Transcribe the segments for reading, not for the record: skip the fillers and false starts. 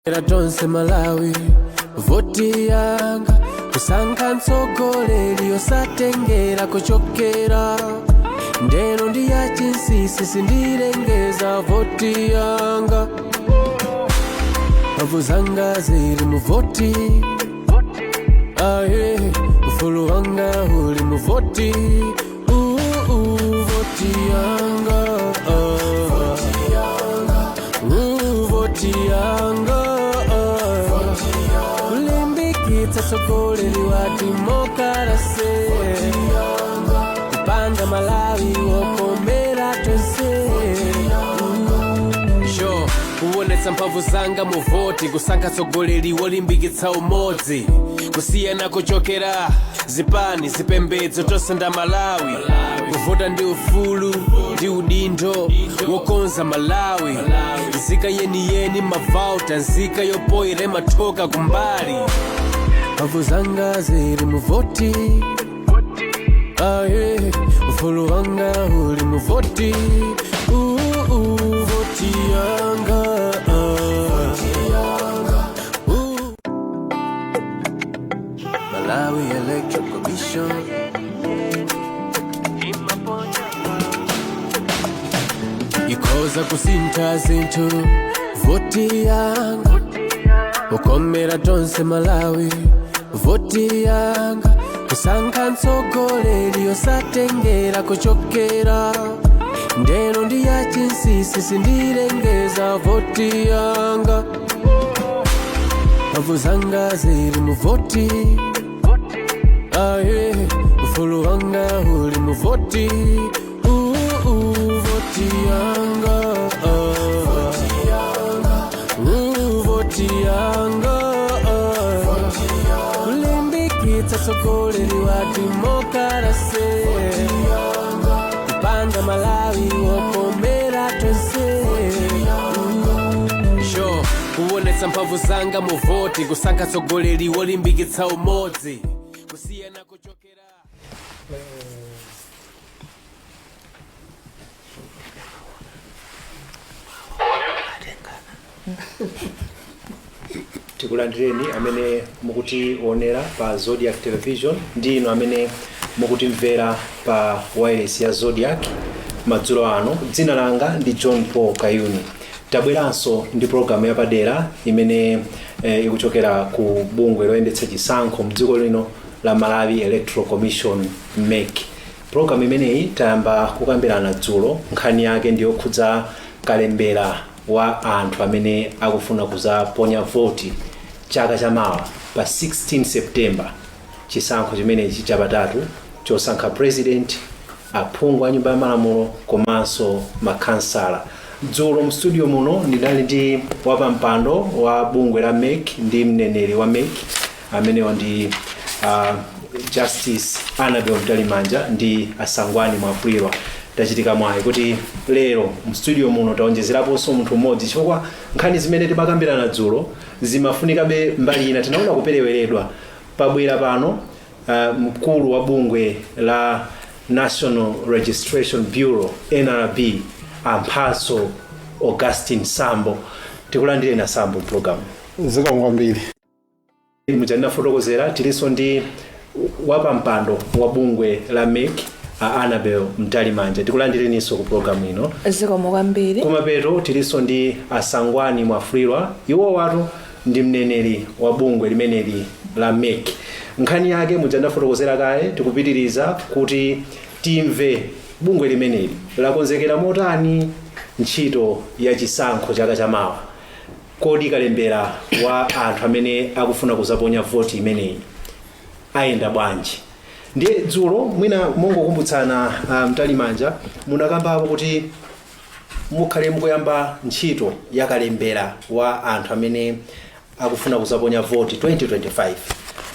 Era tonse Malawi, voti yanga, kusankha mtsogoleri osatengera kuchokera. Ndeno ndi ya chinsinsi, sindilengeza voti yanga. Mphamvu zanga zili mu voti, aye, ufulu wanga uli mu voti. Voti yanga, ah. Voti yanga, ah. Kulimbikitsa mtsogoleri wa democracy, kupanga Malawi wokomera tonse. Sure, kuonetsa mphamvu zanga mu voti, kusankha tsogoleri wolimbikitsa umodzi, kusiyana kuchokera zipani, zipembedzo, tonse nda Malawi. Kuvota ndi ufulu ndi udindo wokonza Malawi. Nzika yeniyeni mavauta, nzika yopoyera imathoka kumbali. Mphamvu zanga zili mu voti, aye, ufulu wanga uli mu voti. Voti yanga, ah. Malawi Electoral Commission ikhoza kusintha zinthu. Voti yanga, ukomera tonse Malawi. Voti yanga, kusankha mtsogoleri osatengera kuchokera. Ndeno ndi ya chinsinsi, sindilengeza voti yanga. Mphamvu zanga zili mu voti, aye, ufulu wanga uli mu voti. Voti yanga, ah. Voti yanga, ah. Kulimbikitsa tsogoleri wa democracy, kupanga Malawi wokomera tonse. Sure, kuonetsa mphamvu zanga mu voti, kusankha tsogoleri wolimbikitsa umodzi, kusiyana kuchokera. Tikulandireni amene mukutionera pa Zodiak Television ndi inu amene mukutimvera pa wireless ya Zodiak madzulo ano. Dzina langa ndi John Paul Kayuni. Tabweranso ndi pologalamu yapadera imene ikuchokera ku bungwe loyendetsa chisankho mdziko lino la Malawi Electoral Commission, MEC. Pologalamu imeneyi tayamba kukambirana dzulo. Nkhani yake ndi yokhudza kalembera wa anthu amene akufuna kuzaponya voti chaka chamawa pa 16 September, chisankho chimenechi chapatatu chosankha president, aphungu a Nyumba ya Malamulo komanso makhansala. Dzulo mstudio muno ndinali ndi wapampando wa bungwe la MEC ndi mneneri wa MEC, amenewa ndi Justice Annabel Mtalimanja ndi Asangwani Mwafulirwa. Tachitika mwayi kuti lero mstudio muno taonjezeraponso munthu mmodzi, chifukwa nkhani zimene timakambirana dzulo zimafunikabe mbali ina, tinaona kupereweredwa. Pabwera pano mkulu wa bungwe la National Registration Bureau, NRB, Amphaso Augustine Sambo. Tikulandireni Asambo program. Zikomo kwambiri. Muja ndinafotokozera, tilinso ndi wapampando wa bungwe la MEC, a Annabel Mtalimanja. Tikulandireninso ku program ino. Zikomo kwambiri. Kumapeto tilinso ndi Asangwani Mwafulirwa. Iwo watu ndi mneneri wa bungwe limeneli la MEC. Nkhani yake muja ndafotokozera kale, tikupitiriza kuti timve bungwe limeneli lakonzekera motani ntchito ya chisankho chaka chamawa. Kodi kalembera wa anthu amene akufuna kuzaponya voti imeneyi ayenda bwanji? Ndiye dzulo, mwina mongokumbutsana, Mtalimanja, munakambapo kuti mukhale mukuyamba ntchito ya kalembera wa anthu amene akufuna kuzaponya voti 2025,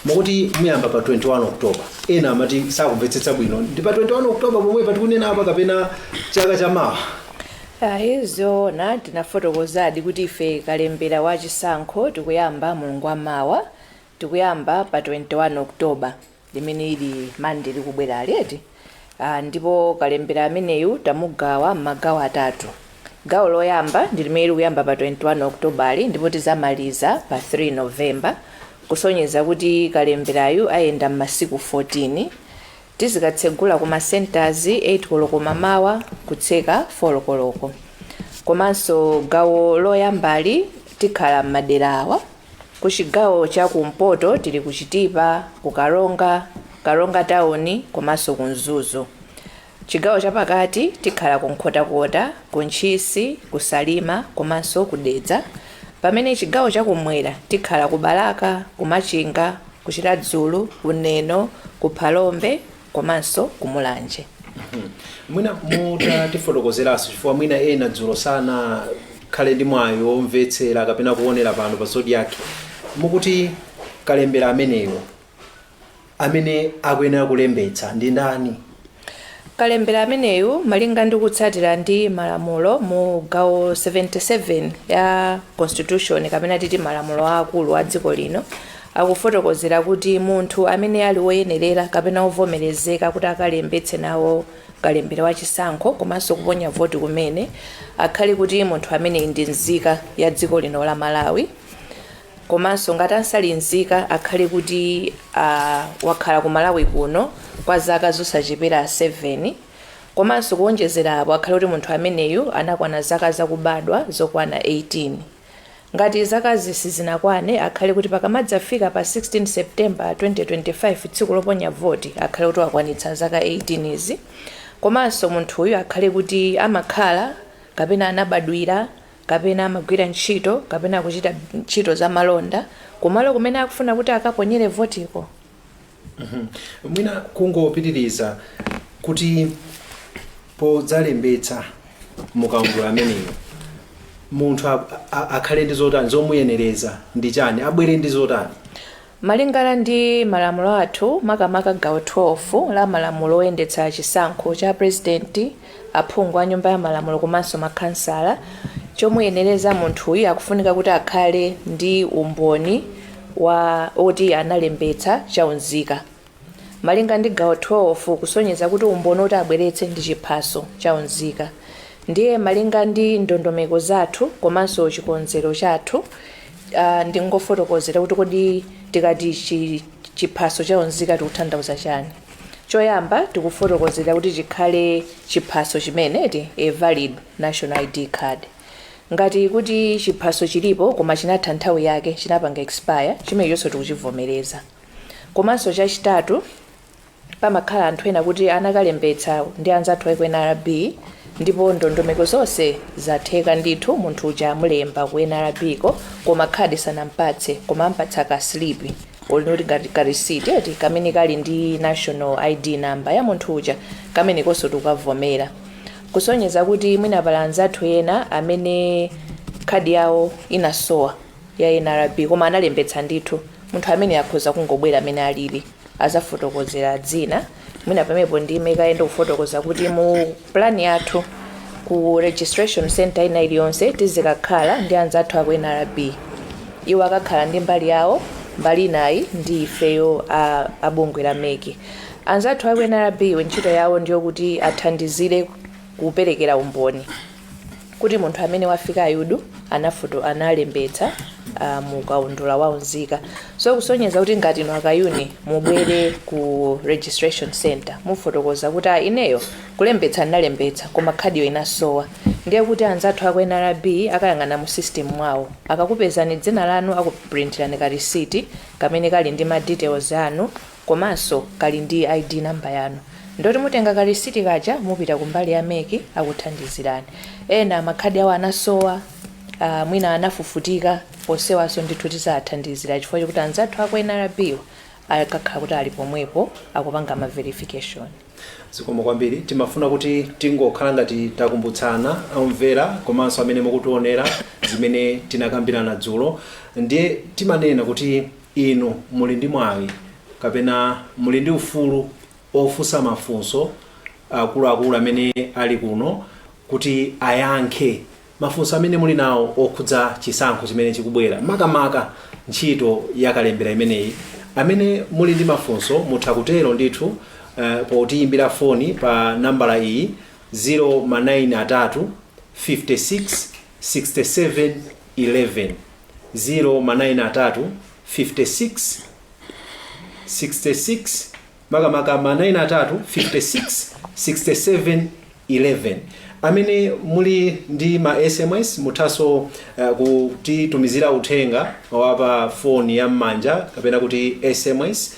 mukuti muyamba pa 21 October. Ena amati sakumvetsetsa bwino, ndi pa 21 October pomwe patikunena apa kapena chaka chamawa? Ayi, zoona, tinafotokozadi kuti ife kalembera wa chisankho tikuyamba mulungu wamawa. Tikuyamba pa 21 October limene ili Mande likubwera aleti. Ndipo kalembera ameneyu tamugawa m'magawo atatu. Gawo loyamba ndi limene likuyamba pa 21 Okutobali ndipo tizamaliza pa 3 Novemba, kusonyeza kuti kalemberayu ayenda m'masiku 14. Tizikatsegula ku ma centers 8 koloko mamawa, kutseka 4 koloko. Komanso gawo loyambali tikhala m'madera awa: ku chigawo cha kumpoto tili ku Chitipa, ku Karonga, Karonga Town komanso ku Mzuzu. Chigawo chapakati tikhala ku Nkhotakota, ku Ntchisi, ku Salima komanso ku Dedza, pamene chigawo chakumwera tikhala ku Balaka, ku Machinga, ku Chiradzulu, ku Neno, ku Phalombe komanso ku Mulanje. Mwina mutatifotokozeranso, chifukwa mwina ena dzulo sana khale ndi mwayi womvetsera kapena kuonera pano pa Zodiak, mukuti kalembera ameneyo amene akuyenera kulembetsa ndi ndani? Kalembera ameneyu, malinga ndi kutsatira ndi malamulo mu gawo 77 ya Constitution, kapena titi malamulo akulu a dziko lino, akufotokozera kuti munthu amene ali woyenerera kapena wovomerezeka kuti akalembetse nawo kalembera wachisankho komanso kuponya voti kumene, akhale kuti munthu amene ndi nzika ya dziko lino la Malawi, komanso ngati asali nzika, akhale kuti wakhala ku Malawi kuno kwa zaka zosachepera 7, komanso kuwonjezera apo, akhale kuti munthu ameneyu anakwana zaka zakubadwa zokwana 18. Ngati zakazi sizinakwane, akhale kuti pakamadzafika pa 16 September 2025, tsiku loponya voti, akhale kuti wakwanitsa zaka 18 izi. Komanso munthuyu akhale kuti amakhala kapena anabadwira kapena amagwira ntchito kapena akuchita ntchito za malonda kumalo kumene akufuna kuti akaponyere votiko. Mwina kungopitiriza kuti podzalembetsa mukaundula ameneyo, munthu akhale ndi zotani? Zomuyenereza ndi chani? Abwere ndi zotani? Malingana ndi malamulo athu, makamaka gawo 12 la malamulo oyendetsa chisankho cha president, aphungu a Nyumba ya Malamulo komanso makhansala, chomuyenereza munthuyu akufunika kuti akhale ndi umboni wa oti analembetsa chaunzika. Malinga ndi gawo 12, kusonyeza kuti umboni oti abweretse ndi chiphaso chaunzika. Ndiye malinga ndi ndondomeko zathu komanso chikonzero chathu, ndingofotokozera kuti kodi tikati chiphaso chaunzika tikutanthauza chani? Choyamba, tikufotokozera kuti chikhale chiphaso chimeneti, a valid national ID card. Ngati kuti chiphaso chilipo koma chinatha nthawi yake, chinapanga expire, chimenechonso tikuchivomereza. Komanso chachitatu, pamakhala anthu ena kuti anakalembetsa ndi anzathu aku NRB ndipo ndondomeko zonse zatheka ndithu, munthu uja amulemba ku NRB ko, koma khadi sanampatse, koma ampatsa ka slip olinoti ngati ka receipt eti, kamene kali ndi national ID number ya munthu uja, kamene konso tikukavomera. Kusonyeza kuti mwina pala anzathu ena amene khadi yawo inasowa ya NRB koma analembetsa ndithu, munthu amene akhoza kungobwera amene alili, azafotokozera dzina. Mwina pamenepo ndime kayenda kufotokoza kuti mu plan yathu, ku registration center ina iliyonse tizikakhala ndi anzathu aku NRB. Iwo akakhala ndi mbali yawo, mbali inayi ndi ifeyo abungwe la MEC. Anzathu aku NRB ntchito yawo ndiyokuti athandizire kuperekera umboni kuti munthu amene wafika ayudu anafoto analembetsa mu kaundula wa unzika. So kusonyeza kuti ngati inu akayuni mubwere ku registration center, mufotokoza kuti, "Ah, ineyo kulembetsa ndinalembetsa, koma khadiyo inasowa," ndiye kuti anzathu aku NRB akayang'ana mu system mwawo, akakupezani dzina lanu, akuprintirani ka receipt kamene kali ndi ma details anu komanso kali ndi ID number yanu. Ndoti mutenga ka receipt kaja, mupita kumbali ya MEC, akuthandizirani. Ena makhadi awo anasowa, mwina anafufutika, onsewanso ndithu tizathandizira, chifukwa chokuti anzathu aku NRB akakhala kuti ali pomwepo akupanga ma verification. Zikomo kwambiri. Timafuna kuti tingokhala ngati takumbutsana omvera komanso amene mukutionera zimene tinakambirana dzulo. Ndiye timanena kuti inu muli ndi mwayi kapena muli ndi ufulu ofunsa mafunso akuluakulu amene ali kuno kuti ayankhe mafunso amene muli nawo okhudza chisankho chimene chikubwera, makamaka ntchito yakalembera imeneyi. Amene muli ndi mafunso mutha kutero ndithu potiyimbira foni pa nambala iyi: 0 ma 9 3 56 67 11, 0 ma 9 atatu 56 66, makamaka ma 9 atatu 56 67 11. Amene muli ndi ma SMS muthanso kutitumizira uthenga wa pa foni ya m'manja kapena kuti SMS,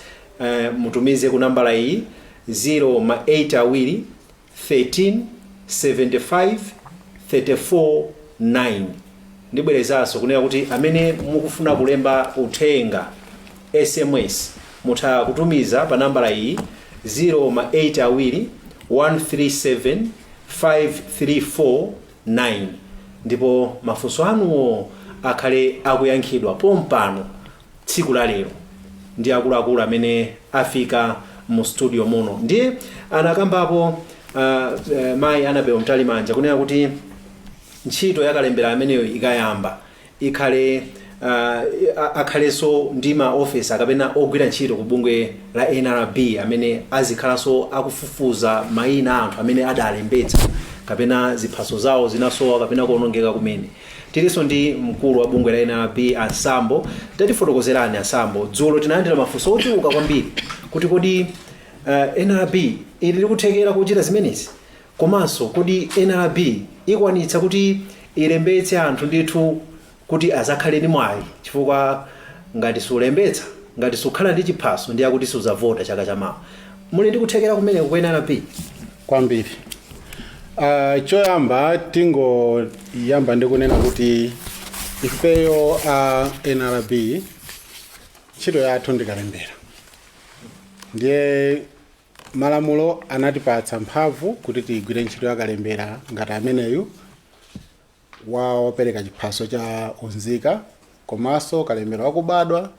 mutumize ku nambala iyi, 0 ma 8 awiri 13 75 34 9. Ndibwerezanso kunena kuti amene mukufuna kulemba uthenga SMS mutha kutumiza pa nambala iyi, 0 ma 8 awiri 137 534 9, ndipo mafunso anuwo akhale akuyankhidwa pompano tsiku la lero ndi akuluakulu amene afika mu studio muno. Ndiye anakambapo mayi Annabel Mtalimanja kunena kuti ntchito yakalembera ameneyo ikayamba ikhale akhalenso ndi ma officer kapena ogwira ntchito ku bungwe la NRB amene azikhalanso akufufuza mayina a anthu amene adalembetsa kapena ziphaso zawo zinasowa kapena kuonongeka kumene. Tilinso ndi mkulu wa bungwe la NRB, Asambo. Tatifotokozerani, Asambo, dzulo tinalandira mafunso ochuluka kwambiri kuti kodi NRB ili likuthekera kuchita zimenezi, komanso kodi NRB ikwanitsa kuti ilembetse anthu ndithu kuti azakhale ndi mwayi, chifukwa ngati sulembetsa, ngati sukhala ndi chiphaso, ndiye akuti suzavota chaka chamawa. Muli ndi kuthekera kumeneko ku NRB? Kwambiri. Choyamba tingoyamba ndi kunena kuti ifeyo a NRB ntchito yathu ndikalembera, ndiye malamulo anatipatsa mphamvu kuti tigwire ntchito yakalembera ngati ameneyu wapereka chiphaso cha unzika, komanso kalembera wakubadwa,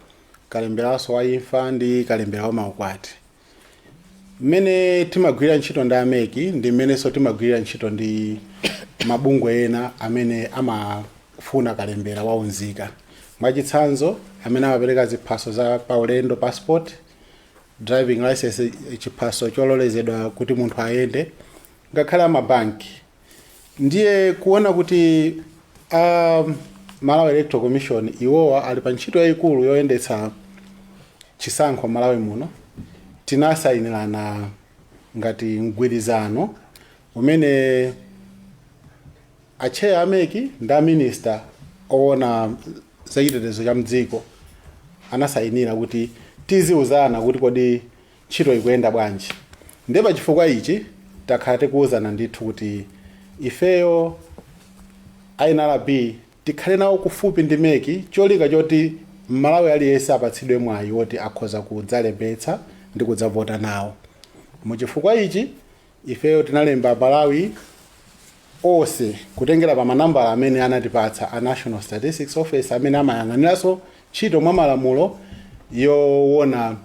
kalemberanso wa imfa ndi kalembera wa maukwati. Mmene timagwirira ntchito ndi a MEC ndi mmenenso timagwirira ntchito ndi mabungwe ena amene amafuna kalembera wa unzika, mwachitsanzo amene amapereka ziphaso za paulendo, passport, driving license, chiphaso chololezedwa kuti munthu ayende, ngakhale amabanki. Ndiye kuona kuti Malawi Electoral Commission iwowa ali pa ntchito yayikulu yoyendetsa chisankho Malawi muno, tinasayinirana ngati mgwirizano umene a chair a MEC ndi a minister owona zachitetezo cha mdziko anasayinira kuti tiziuzana kuti kodi ntchito ikuyenda bwanji. Ndiye pachifukwa ichi takhala tikuwuzana ndithu kuti ifeyo NRB tikhale nawo kufupi ndi MEC, cholinga choti Mmalawi aliyense apatsidwe mwayi woti akhoza kudzalembetsa ndi kudzavota nawo. Muchifukwa ichi ifeyo tinalemba Malawi onse kutengera pa manambala amene anatipatsa a National Statistics Office, amene amayang'aniranso ntchito mwa malamulo yowona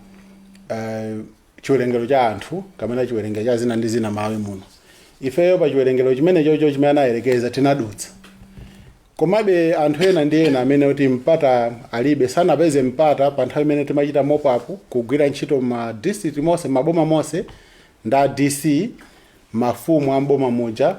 chiwerengero cha anthu kapena chiwerengero cha zina ndi zina Malawi muno. Ifeyo pa chiwerengero chimene chocho chimene anayerekeza tinadutsa. Komabe anthu ena ndi ena amene kuti mpata alibe, sanapeze mpata pa nthawi imene timachita mop up, kugwira ntchito ma district monse, maboma monse, nda DC, mafumu amboma muja,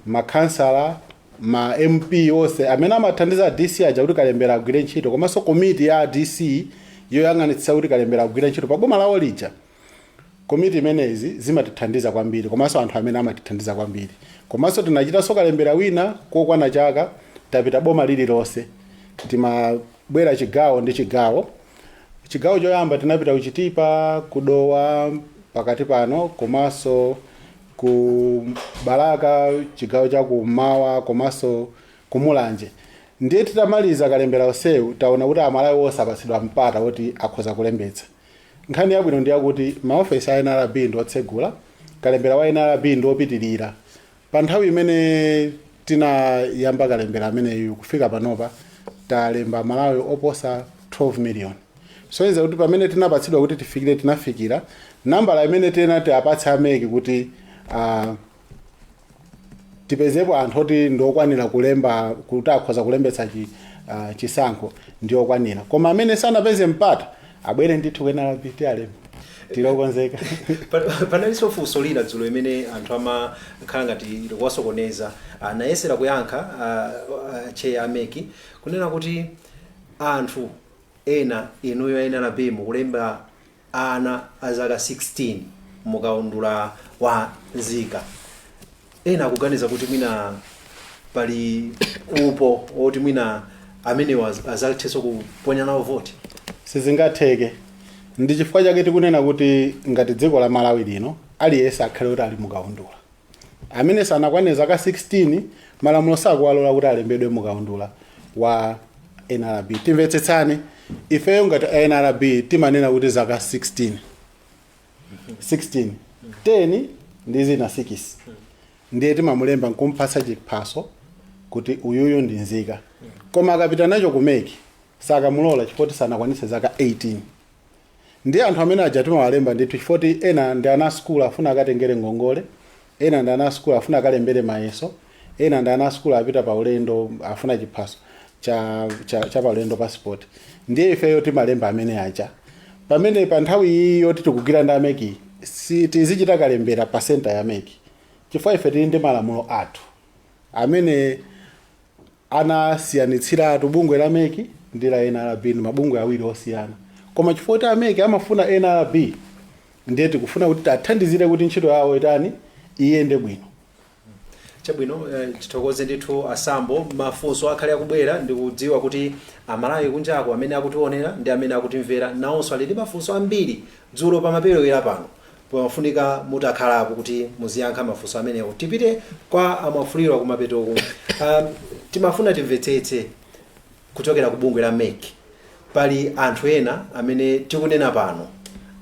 makhansala, ma MP onse amene amathandiza DC aja kuti kalembera agwire ntchito, komanso komiti ya DC yoyang'anitsa kuti kalembera agwire ntchito pa boma lawo lija. Komiti imenezi zimatithandiza kwambiri, komanso anthu amene amatithandiza kwambiri. Komanso tinachitanso kalembera wina kokwana chaka, tapita boma lililonse, timabwera chigawo ndi chigawo. Chigawo choyamba tinapita kuChitipa, kuDowa pakati pano, komanso ku Balaka, chigawo cha kummawa, komanso kuMulanje. Ndiye titamaliza kalembera onsewu, taona kuti Amalawi onse apatsidwa mpata woti akhoza kulembetsa. Nkhani yabwino ndi yakuti maofesi a NRB ndi otsegula, kalembera wa NRB ndi opitirira. Pa nthawi imene tinayamba kalembera ameneyu kufika panopa, talemba Malawi oposa 12 million. Soyenza kuti pamene tinapatsidwa kuti tifikire, tinafikira nambala imene tinati apatse a MEC kuti tipezepo anthu oti ndiokwanira kulemba, kuti akhoza kulembetsa chisankho ndi okwanira. Koma amene sanapeze mpata abwere ndithu ku NRB, tialemba. Tilokonzeka. Panalinso funso lina dzulo imene anthu amakhala ngati likuwasokoneza, anayesera kuyankha che a MEC kunena kuti anthu ena, inuyo NRB mukulemba ana a zaka 16 mukaundula wa nzika, ena akuganiza kuti mwina pali upo woti mwina amenewa azathenso kuponya nawo voti. Sizingatheke. Ndi chifukwa chake tikunena kuti ngati dziko la Malawi lino, aliyense akhale kuti ali mukaundula. Amene sanakwane zaka 16, malamulo sakuwalola kuti alembedwe mukaundula wa NRB. Timvetsetsani, ifeyo ngati NRB timanena kuti zaka 16, 16, 10 ndi zina 6, ndiye timamulemba nkumpatsa chiphaso kuti uyuyu ndi nzika. Koma akapita nacho ku MEC sakamulola chifukwa sanakwanitse zaka 18. Ndiye anthu amene aja timawalemba ndithu, chifukwa ena ndi ana skulu afuna akatengere ngongole, ena ndi ana skulu afuna akalembere mayeso, ena ndi ana skulu apita pa ulendo afuna chiphaso cha pa ulendo, passport. Ndiye ifeyo timalemba amene aja pamene pa nthawi iyi yoti tikugwira ndi a MEC si tizichita kalembera pa center ya MEC, chifukwa ife tili ndi malamulo athu amene anasiyanitsiratu bungwe la MEC ndi la NRB, ndi mabungwe awiri osiyana. Koma chifukwa kuti a MEC amafuna NRB, ndiye tikufuna kuti tathandizire kuti ntchito yawo itani, iyende bwino. Chabwino, tithokoze ndithu asambo. Mafunso akhale akubwera. Ndikudziwa kuti Amalawi kunjako amene akutionera ndi amene akutimvera nawonso ali ndi mafunso ambiri. Dzulo pamaperewera, pano pamafunika mutakhalapo kuti muziyankha mafunso amenewo. Tipite kwa Amafulirwa kumapetoku. Timafuna timvetsetse kuchokera ku bungwe la MEC, pali anthu ena amene tikunena pano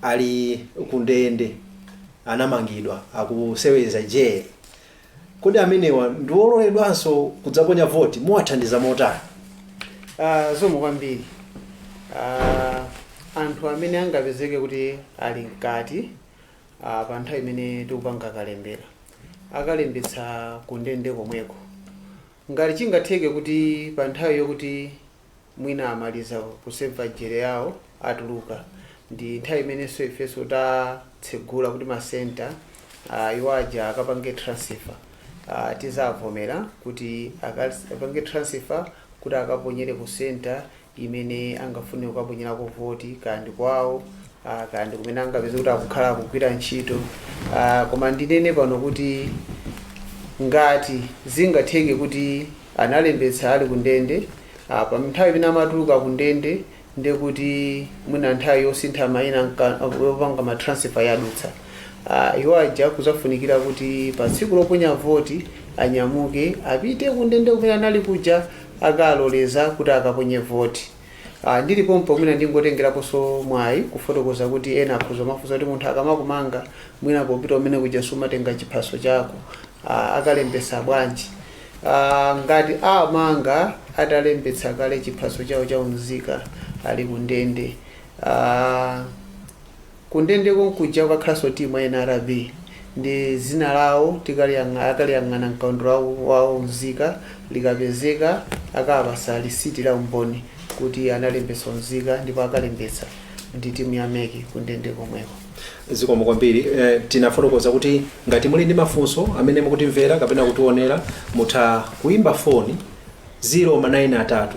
ali kundende, anamangidwa, akuseweza jele. Kodi amenewa ndi ololedwanso kudzaponya voti? Muwathandiza motani? Zikomo kwambiri. Anthu amene angapezeke kuti ali mkati pa nthawi imene tikupanga kalembera, akalembetsa kundende komweko. Ngati chingatheke kuti pa nthawi yokuti mwina amaliza kuseva jere yawo, atuluka, ndi nthawi imenenso ifenso tatsegula kuti ma center iwo aja akapange transfer, tizavomera kuti apange transfer kuti akaponyere ku center imene angafune kukaponyerako voti, kaya ndi kwawo, kaya ndi kumene angapeze kuti akukhala akugwira ntchito. Koma ndinene pano kuti ngati zingatheke kuti analembetsa ali kundende, pa nthawi imene amatuluka kundende, ndekuti mwina nthawi yosintha mayina yopanga ma transfer yadutsa, iwo aja kuzafunikira kuti pa tsiku loponya voti anyamuke apite kundende kumene anali kuja, akaloleza kuti akaponye voti. Ndilipompo mwina ndingotengeraponso mwayi kufotokoza kuti ena akhuza mafunso kuti munthu akamakumanga, mwina popita umene kuja sumatenga chiphaso chako, akalembesa bwanji? Ngati amanga atalembetsa kale chiphaso chawo cha unzika ali kundende, kundende konkuja kukakhalanso timu ya NRB ndi zina lawo, akaliyang'ana mkaundula wawo unzika, likapezeka akapasa lisiti la umboni kuti analembetsa unzika, ndipo akalembetsa ndi timu ya MEC kundende komweko. Zikomo kwambiri. Tinafotokoza kuti ngati muli ndi mafunso amene mukutimvera kapena kutionera, mutha kuimba foni 093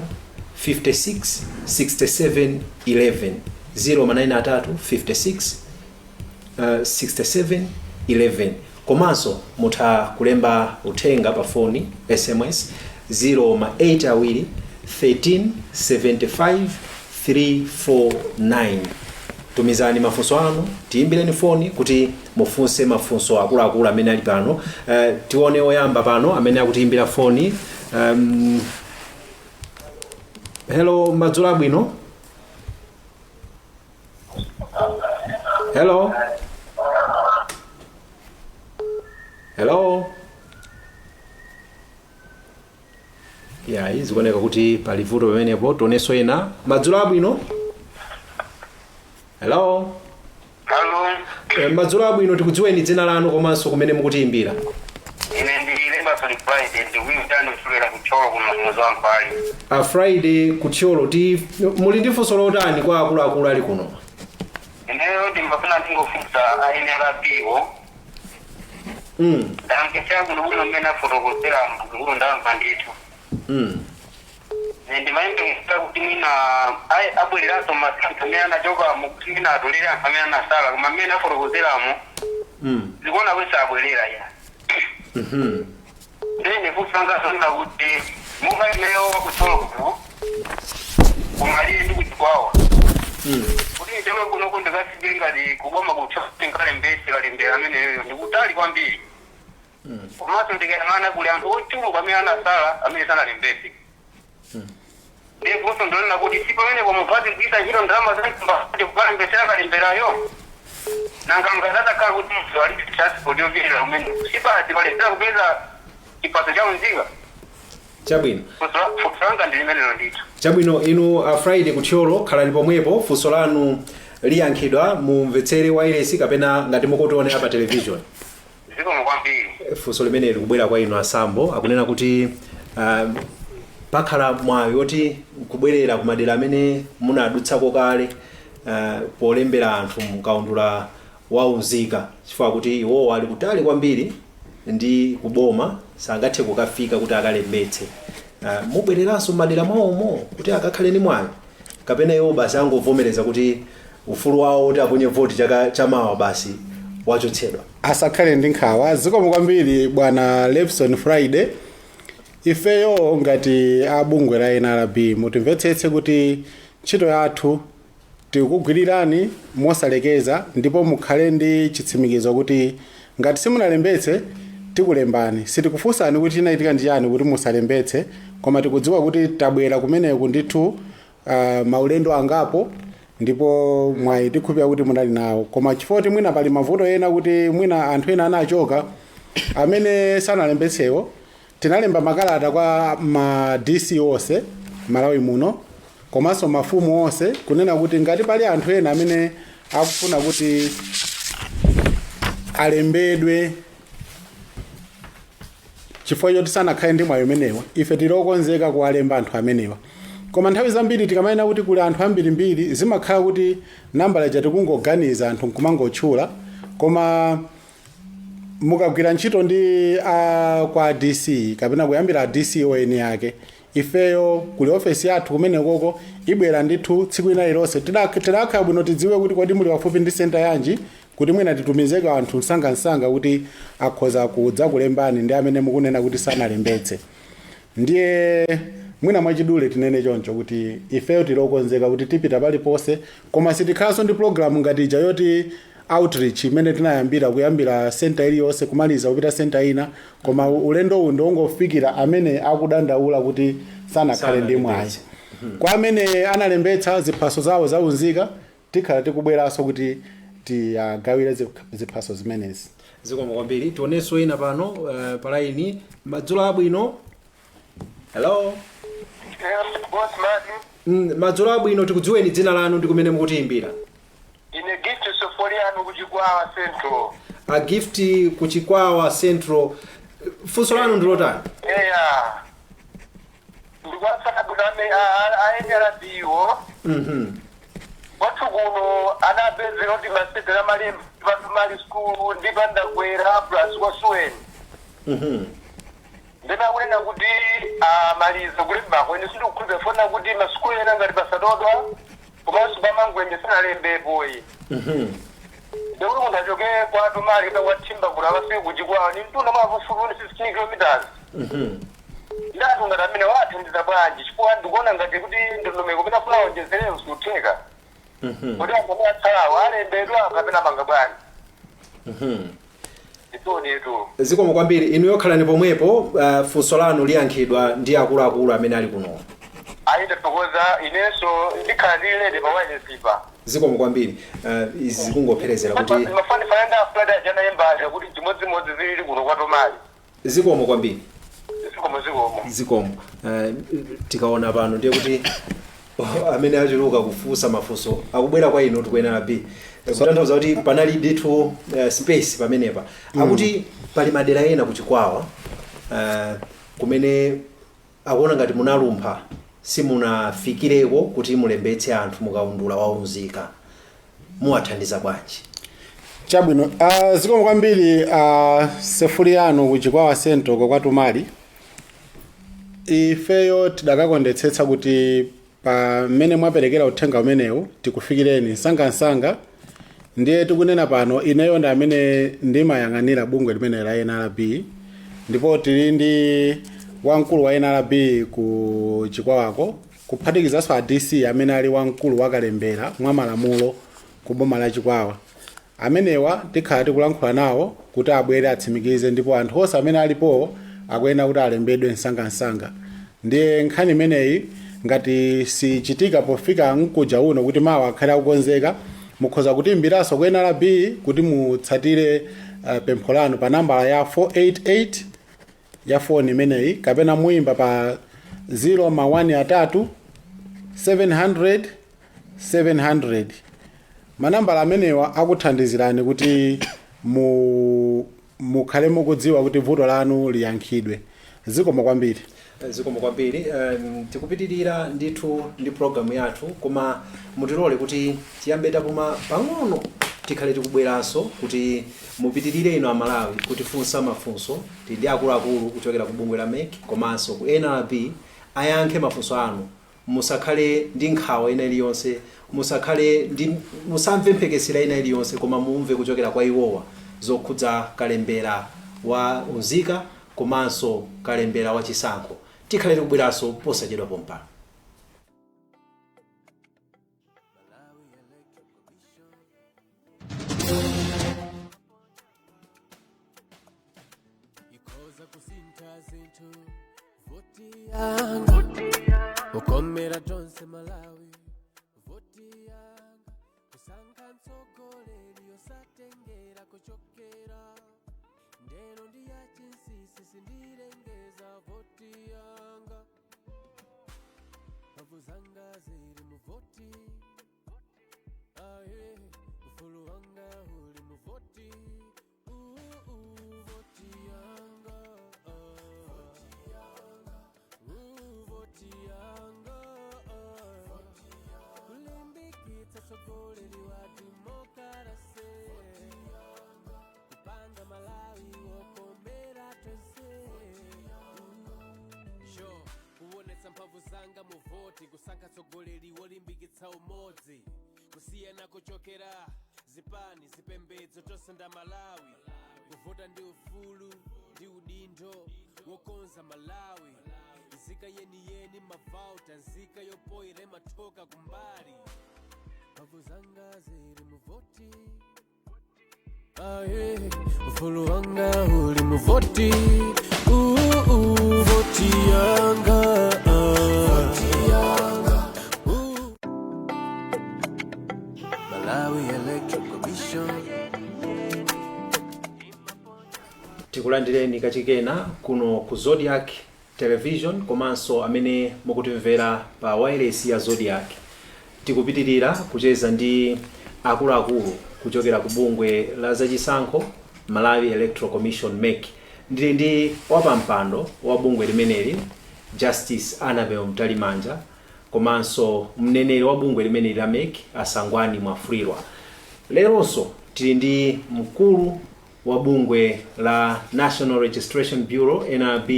56 67 11, 093 56 67 11. Komanso mutha kulemba uthenga pa foni, SMS, 0 awiri 13 75 349. Tumizani mafunso anu, tiyimbireni foni kuti mufunse mafunso akuluakulu amene ali pano. Tione oyamba pano amene akutiyimbira foni. Hello, madzulo abwino. Hello, hello. Ya, zikuoneka kuti pali vuto pamenepo. Tionenso ena. Madzulo abwino. Hello. Halo. Madzulo abwino. Tikudziweni dzina lanu komanso kumene mukutiyimbira. Ine ndi Lemberson Friday, ndikuyitani kuchokera kuThyolo kuno mudzi wa Nkhwali. A Friday kuThyolo, ti muli ndi funso lotani kwa akuluakulu ali kuno? Ineyo ndimafuna ndingofunsa a NRB wo. Ndamvetsera bwinobwino mmene afotokozera mgulu, ndamva ndithu. Ine ndimayembekezera kuti mwina abwereranso masankho amene anachokamo, kuti mwina atolere anthu amene anasala, koma mmene afotokozeramo zikuona kuti sabwerera ya. Ndine kusangasonga kuti munga ineyo wakutsoloku kumalire ndi kuchikwawa, kuti ncheke kunoko ndikafike ngati kuboma kuchoti nkalembese kalembera ameneyoyo, ndikutali kwambiri. Komanso ndikayang'ana kuli anthu ochuluka amene anasala amene sanalembese. Ndiponso ndionena kuti si pamene pomupati kuyisa ntchito ndalama zam'thumba kukalembesera kalemberayo, nanga ngatatakhala kuti munthu alibe transport yopitira kumene, sipasi palesera kupeza chiphaso cha unzika? Chabwino. Funso langa ndi limenelo ndithu. Chabwino, inu a Friday Kuthyolo, khalani pomwepo, funso lanu liyankhidwa. Mumvetsere wireless kapena ngati mukutionera pa television. Zikomo kwambiri. Funso limene likubwera kwa inu asambo, akunena kuti pakhala mwayi woti kubwerera kumadera amene munadutsako kale polembera anthu mkaundula waunzika, chifukwa kuti iwowo ali kutali kwambiri ndi kuboma, sangathe kukafika kuti akalembetse. Mubwereranso m'madera mwawomo kuti akakhale ndi mwayi, kapena iwo basi angovomereza kuti ufulu wawo kuti aponye voti chaka chamawa basi wachotsedwa? Asakhale ndi nkhawa. Zikomo kwambiri, bwana Lefson Friday. Ifeyo ngati abungwe la NRB, mutimvetsetse kuti ntchito yathu tikugwirirani mosalekeza, ndipo mukhale ndi chitsimikizo kuti ngati simunalembetse, tikulembani. Sitikufunsani kuti chinachitika ndi chani kuti musalembetse, koma tikudziwa kuti tabwera kumeneku ndithu maulendo angapo, ndipo mwayi tikhulupira kuti munali nawo, koma chifukwa kuti mwina pali mavuto ena, kuti mwina anthu ena anachoka amene sanalembetsewo, tinalemba makalata kwa ma DC onse Malawi muno komanso mafumu onse, kunena kuti ngati pali anthu ena amene akufuna kuti alembedwe chifukwa choti sanakhale ndi mwayi umenewa, ife tili okonzeka kuwalemba anthu amenewa. Koma nthawi zambiri tikamayena kuti kuli anthu ambirimbiri, zimakhala kuti nambala ija tikungoganiza, anthu nkumangotchula. Koma mukagwira ntchito ndi kwa DC kapena kuyambira DC eni ake, ifeyo kuli ofesi yathu kumenekoko, ibwera ndithu tsiku ina ilonse. Tidakhala bwino tidziwe kuti kodi muli pafupi ndi center yanji, kuti mwina titumizeko anthu msangamsanga kuti akhoza kudza kulembani ndi amene mukunena kuti sanalembetse. Ndiye mwina mwachidule tinene choncho kuti ifeyo tilokonzeka kuti tipita paliponse, koma sitikhalanso ndi program ngati ija yoti outreach imene tinayambira, kuyambira center iliyonse kumaliza kupita center ina, koma ulendo uwu ndiwongofikira amene akudandaula kuti sanakhale ndi mwayi. Kwa amene analembetsa ziphaso zawo zaunzika, tikhala tikubweranso kuti tiyagawire ziphaso zimenezi. Zikomo kwambiri. Tionenso ina pano pa line. Madzulo abwino, hello. Boss Mati. Madzulo abwino, tikudziweni dzina lanu ndi kumene mukutiyimbira. Ine Gift Soforiano, kuchikwawa Central. A Gift, kuchikwawa Central, funso lanu ndi lotani? Eya, ndikuwatsata bwino ame a NRB wo. Kwathu kuno anapezera kuti masentera malemba pamali school ndi pandakwera plus kwa Suweni. Ndena kunena kuti amaliza kulembako, ine sindikukhulupirira fona kuti masukulu ena ngati pasatodwa komanso pamangwenje sanalembepoyi. Ndikuti munthu achoke kwa Tomali kapena kwa Thimba kuti akafike kuchikwawa ni mtunda mwapafupi 15 kilometers. Ndatu ngati amene wathandiza bwanji? Chifukwa ndikuona ngati kuti ndondomeko pena funa onjezereyo sikutheka. Kuti anthu amene atsalawo alembedwa kapena panga bwanji? Nditonetu. Zikomo kwambiri. Inu yokhalani pomwepo, funso lanu liyankhidwa ndi akuluakulu amene ali kuno. Ayi, ndathokoza, inenso ndikhala ndili ready pa wireless pa. Zikomo kwambiri. Izi zikungopherezera kuti Mafanifana ndi afulada ajanayembaja kuti chimodzimodzi zilili kuno kwa Tomali. Zikomo kwambiri. Zikomo, zikomo. Zikomo. Tikaona pano ndiye kuti amene achuluka kufunsa mafunso akubwera kwa inu ku NRB, kutanthauza kuti panali ndithu space pamenepa. Akuti pali madera ena kuchikwawa kumene akuona ngati munalumpha, simunafikireko kuti mulembetse anthu mukaundula waunzika. Muwathandiza bwanji? Chabwino, zikomo kwambiri, Sefuriano kuChikwawa Central kwatumali. Ifeyo tidakakondetsetsa kuti pamene mwaperekera uthenga umenewu tikufikireni msangamsanga. Ndiye tikunena pano, ineyo ndi amene ndimayang'anira bungwe limene la NRB, ndipo tili ndi wamkulu wa NRB ku Chikwawako, kuphatikizanso a DC amene ali wamkulu wakalembera mwa malamulo ku boma la Chikwawa. Amenewa tikhala tikulankhula nawo kuti abwere atsimikize, ndipo anthu onse amene alipo akuyenera kuti alembedwe msangamsanga. Ndiye nkhani imeneyi ngati sichitika pofika mkuja uno kuti mawa akhale akukonzeka, mukhoza kutimbiranso ku NRB kuti mutsatire pempho lanu pa nambala ya 488 ya foni imeneyi, kapena muyimba pa 0 ma 3 700 700. Manambala amenewa akuthandizirani kuti mukhale mukudziwa kuti vuto lanu liyankhidwe. Zikomo kwambiri. Zikomo kwambiri. Tikupitirira ndithu ndi programu yathu, koma mutilole kuti tiyambe tapuma pang'ono. Tikhale tikubweranso kuti mupitirire ino Amalawi kutifunsa mafunso. Tili ndi akuluakulu kuchokera ku bungwe la MEC komanso ku NRB, ayankhe mafunso anu. Musakhale ndi nkhawa ina iliyonse, musakhale ndi musamve mphekesera ina iliyonse, koma mumve kuchokera kwa iwowa zokhudza kalembera wa unzika komanso kalembera wa chisankho. Tikhale tikubweranso posachedwa pompano. Ikhoza kusintha zinthu voti yanga, ukomera tonse Malawi. Voti yanga, kusankha mtsogoleri yosatengera kuchokera ndeno ndi yachinsisi, sindilengeza. Voti yanga, mphamvu zanga zili mu voti aye, ufulu wanga uli mu voti. Voti yanga, voti yanga, kulimbikitsa tsogoleri wa demokarasi, kupanga Malawi wokomera tonse. Sho kuonetsa mphamvu zanga mu voti, kusankha tsogoleri wolimbikitsa umodzi, kusiyana kuchokera zipani, zipembedzo, tonse nda Malawi. Kuvota ndi ufulu ndi udindo wokonza Malawi. Nzika yeniyeni mavauta, nzika yopoyera imathoka kumbali. Mphamvu zanga zili mu voti aye, ufulu wanga uli mu voti. Voti yanga, voti yanga. Malawi Electoral Commission. Tikulandireni kachikena kuno ku Zodiak Television komanso amene mukutimvera pa wireless ya Zodiak. Tikupitirira kucheza ndi akuluakulu kuchokera ku bungwe la zachisankho, Malawi Electoral Commission, MEC. Ndili ndi wapampando wa bungwe limeneli, Justice Annabel Mtalimanja, komanso mneneri wa bungwe limeneli la MEC, Asangwani Mwafulirwa. Leronso tili ndi mkulu wa bungwe la National Registration Bureau, NRB,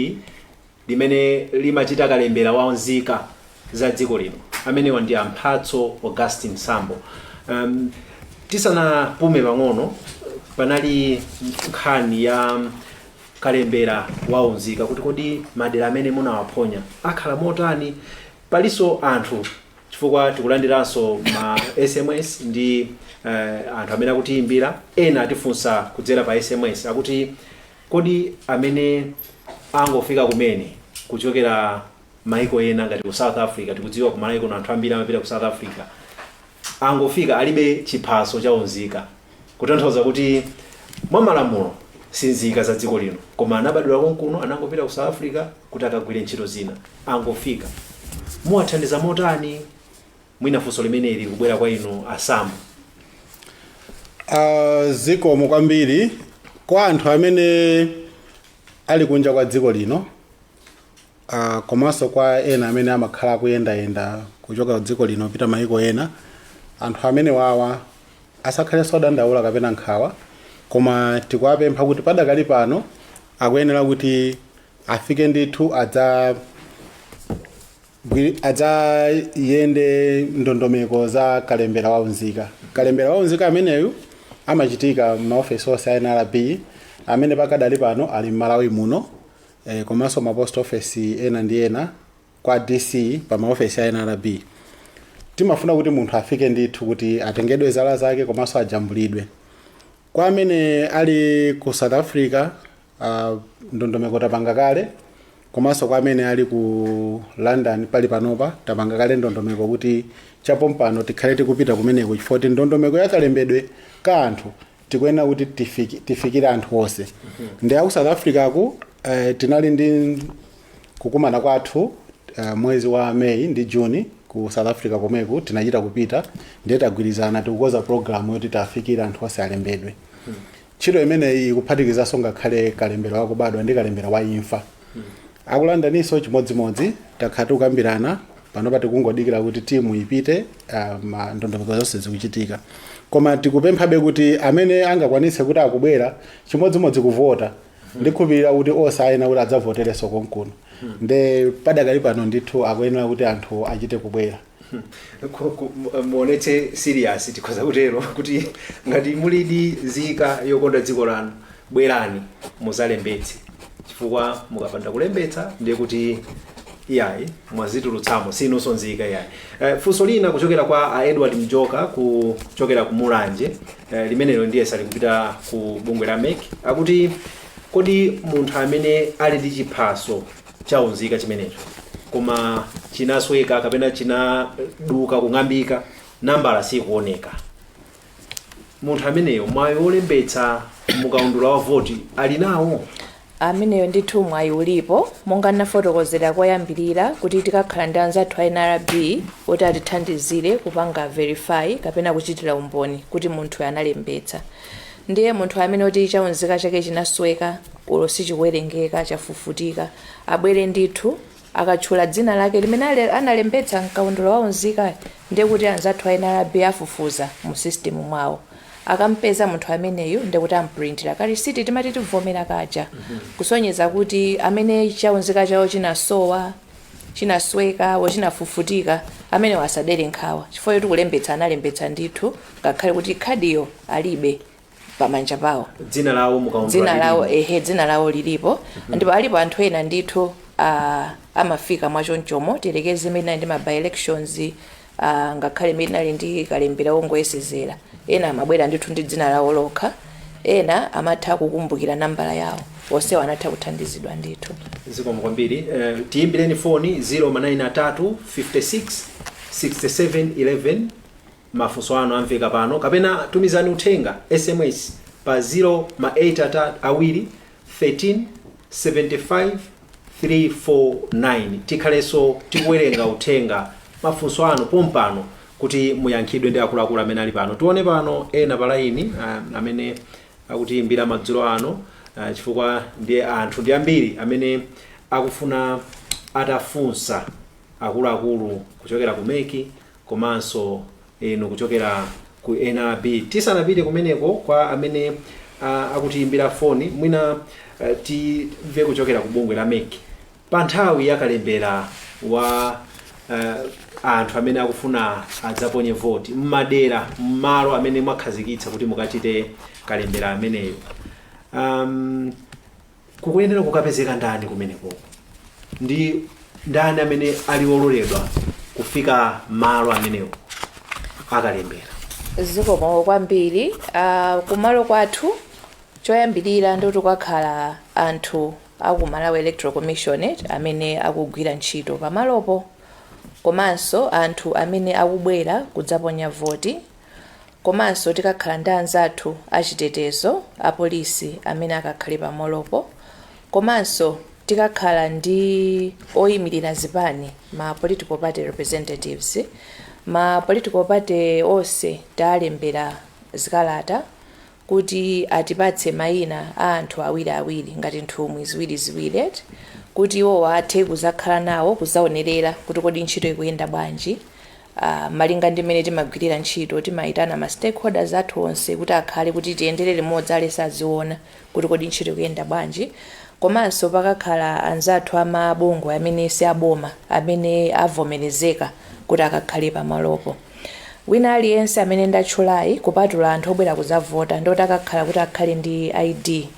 limene limachita kalembera wa nzika za dziko lino. Amenewa ndi Amphatso Augustin Sambo. Tisanapume pang'ono, panali nkhani ya kalembera wa unzika, kuti kodi madera amene munawaphonya akhala motani? Palinso anthu, chifukwa tikulandiranso ma SMS ndi anthu amene akutiyimbira. Ena atifunsa kudzera pa SMS, akuti kodi amene angofika kumene kuchokera maiko ena ngati ku South Africa, tikudziwa ku Malawi kuno anthu ambiri amapita ku South Africa, angofika alibe chiphaso cha unzika, kutanthauza kuti mwa malamulo si nzika za dziko lino, koma anabadwira konkuno, anangopita ku South Africa kuti akagwire ntchito zina, angofika, muwathandiza motani? Mwina funso limeneli likubwera kwa inu, Asambo. Zikomo kwambiri. Kwa anthu amene ali kunja kwa dziko lino, komanso kwa ena amene amakhala akuyendayenda kuchoka ku dziko lino kupita maiko ena, anthu amene wawa Asakhalenso adandaula kapena nkhawa, koma tikuwapempha kuti padakali pano akuyenera kuti afike ndithu adzayende ndondomeko za kalembera waunzika. Kalembera waunzika ameneyu amachitika m'maofesi onse a NRB amene pakadali pano ali m'Malawi muno, komanso ma post office ena ndi ena, kwa DC, pa maofesi a NRB. Timafuna kuti munthu afike ndithu kuti atengedwe zala zake komanso ajambulidwe. Kwa amene ali ku South Africa, ndondomeko tapanga kale, komanso kwa amene ali ku London pali panopa tapanga kale ndondomeko kuti chapompano tikhale tikupita kumeneko, chifukwa kuti ndondomeko ya kalembedwe ka anthu tikuyenera kuti tifikire anthu onse. Ndi aku South Africa ku, tinali ndi kukumana kwathu mwezi wa Meyi ndi Juni ku South Africa komweku. Tinachita kupita, ndiye tagwirizana, tikukonza program yoti tafikire anthu onse alembedwe. Ntchito imeneyi ikuphatikizanso ngakhale kalembera wakubadwa ndi kalembera wa imfa. Aku Londoninso chimodzimodzi, takhala tikukambirana, panopa tikungodikira kuti timu ipite, ndondomeko zonse zikuchitika. Koma tikupemphabe kuti amene angakwanitse kuti akubwera, chimodzimodzi kuvota, ndikhulupirira kuti onse ayenera kuti adzavoterenso konkuno. Nde padakali pano ndithu akuyenera kuti anthu achite kubwera. Muonetse serious, tikhoza kutero kuti ngati mulidi nzika yokonda dziko lanu, bwerani muzalembetse, chifukwa mukapanda kulembetsa ndiye kuti iyayi, mwazitulutsamo, sinunso nzika iyayi. Funso lina kuchokera kwa a Edward Mjoka kuchokera ku Mulanje, limenelo ndiye salikupita ku bungwe la MEC. Akuti kodi munthu amene ali ndi chiphaso cha unzika chimenecho koma chinasweka kapena chinaduka, kung'ambika, nambala sikuoneka, munthu ameneyo mwayi wolembetsa mukaundula wa voti ali nawo? Ameneyo ndithu mwayi ulipo. Monga ndinafotokozera koyambirira kuti tikakhala ndi anzathu a NRB oti atithandizire kupanga verify kapena kuchitira umboni kuti munthu analembetsa. Ndiye munthu amene oti chaunzika chake chinasweka ulo sichikuwerengeka, chafufutika, abwere ndithu. Akatchula dzina lake limene analembetsa mkaundula wa unzika, ndiye kuti anzathu a NRB afufuza mu system mwawo. Akampeza munthu ameneyu, ndikuti amprintira karisiti timati tivomera kaja, kusonyeza kuti amene chaunzika chawo chinasowa, chinasweka o chinafufutika, amene asadere nkhawa, chifukwa choti kulembetsa analembetsa ndithu, ngakhale kuti khadiyo alibe pamanja pawo. Dzina lawo mukaundula Dzina lawo lilipo. Ehe, dzina lawo lilipo. Ndipo alipo anthu ena ndithu amafika mwachonchomo. Tiyerekeze imene inali ndi ma by elections, ngakhale imene inali ndi kalembera wongoyesezera, ena amabwera ndithu ndi dzina lawo lokha, ena amatha kukumbukira nambala yawo. Onsewo anatha kuthandizidwa ndithu. Zikomo kwambiri. Tiyimbireni foni 093 56 67 11, mafunso anu amveka pano, kapena tumizani uthenga SMS pa 0 ma 8 awiri 13 75 349. Tikhalenso tikuwerenga uthenga, mafunso anu pompano kuti muyankhidwe ndi akuluakulu amene ali pano. Tione pano ena pa line amene akutiyimbira madzulo ano, chifukwa ndiye anthu ndi ambiri amene akufuna atafunsa akuluakulu kuchokera ku MEC komanso inu kuchokera ku NRB. Tisanapite kumeneko kwa amene akutiyimbira foni, mwina timve kuchokera ku bungwe la MEC pa nthawi yakalembera wa anthu amene akufuna adzaponye voti mmadera, mmalo amene mwakhazikitsa kuti mukachite kalembera ameneyo, kukuyenera kukapezeka ndani kumeneko, ndi ndani amene ali ololedwa kufika malo amenewo akalembera? Zikomo kwambiri. Kumalo kwathu, choyambirira ndikuti kukakhala anthu aku Malawi Electoral Commission amene akugwira ntchito pamalopo, komanso anthu amene akubwera kudzaponya voti, komanso tikakhala ndi anzathu achitetezo, apolisi amene akakhale pamalopo, komanso tikakhala ndi oyimirira zipani, ma political party representatives. Ma political party onse talembera zikalata kuti atipatse mayina a anthu awiriawiri ngati nthumwi ziwiriziwiri, kuti iwowo athe kuzakhala nawo, kuzaonerera kuti kodi ntchito ikuyenda bwanji. Malinga ndi mmene timagwirira ntchito, timayitana ma stakeholders athu onse kuti akhale kuti tiyendere limodzi, alese aziona kuti kodi ntchito ikuyenda bwanji. Komanso pakakhala anzathu amabungwe amene si aboma amene avomerezeka kuti akakhale pamalopo. Wina aliyense amene ndatchulayi, kupatula anthu obwera kuzavota, ndoti akakhala kuti akhale ndi ID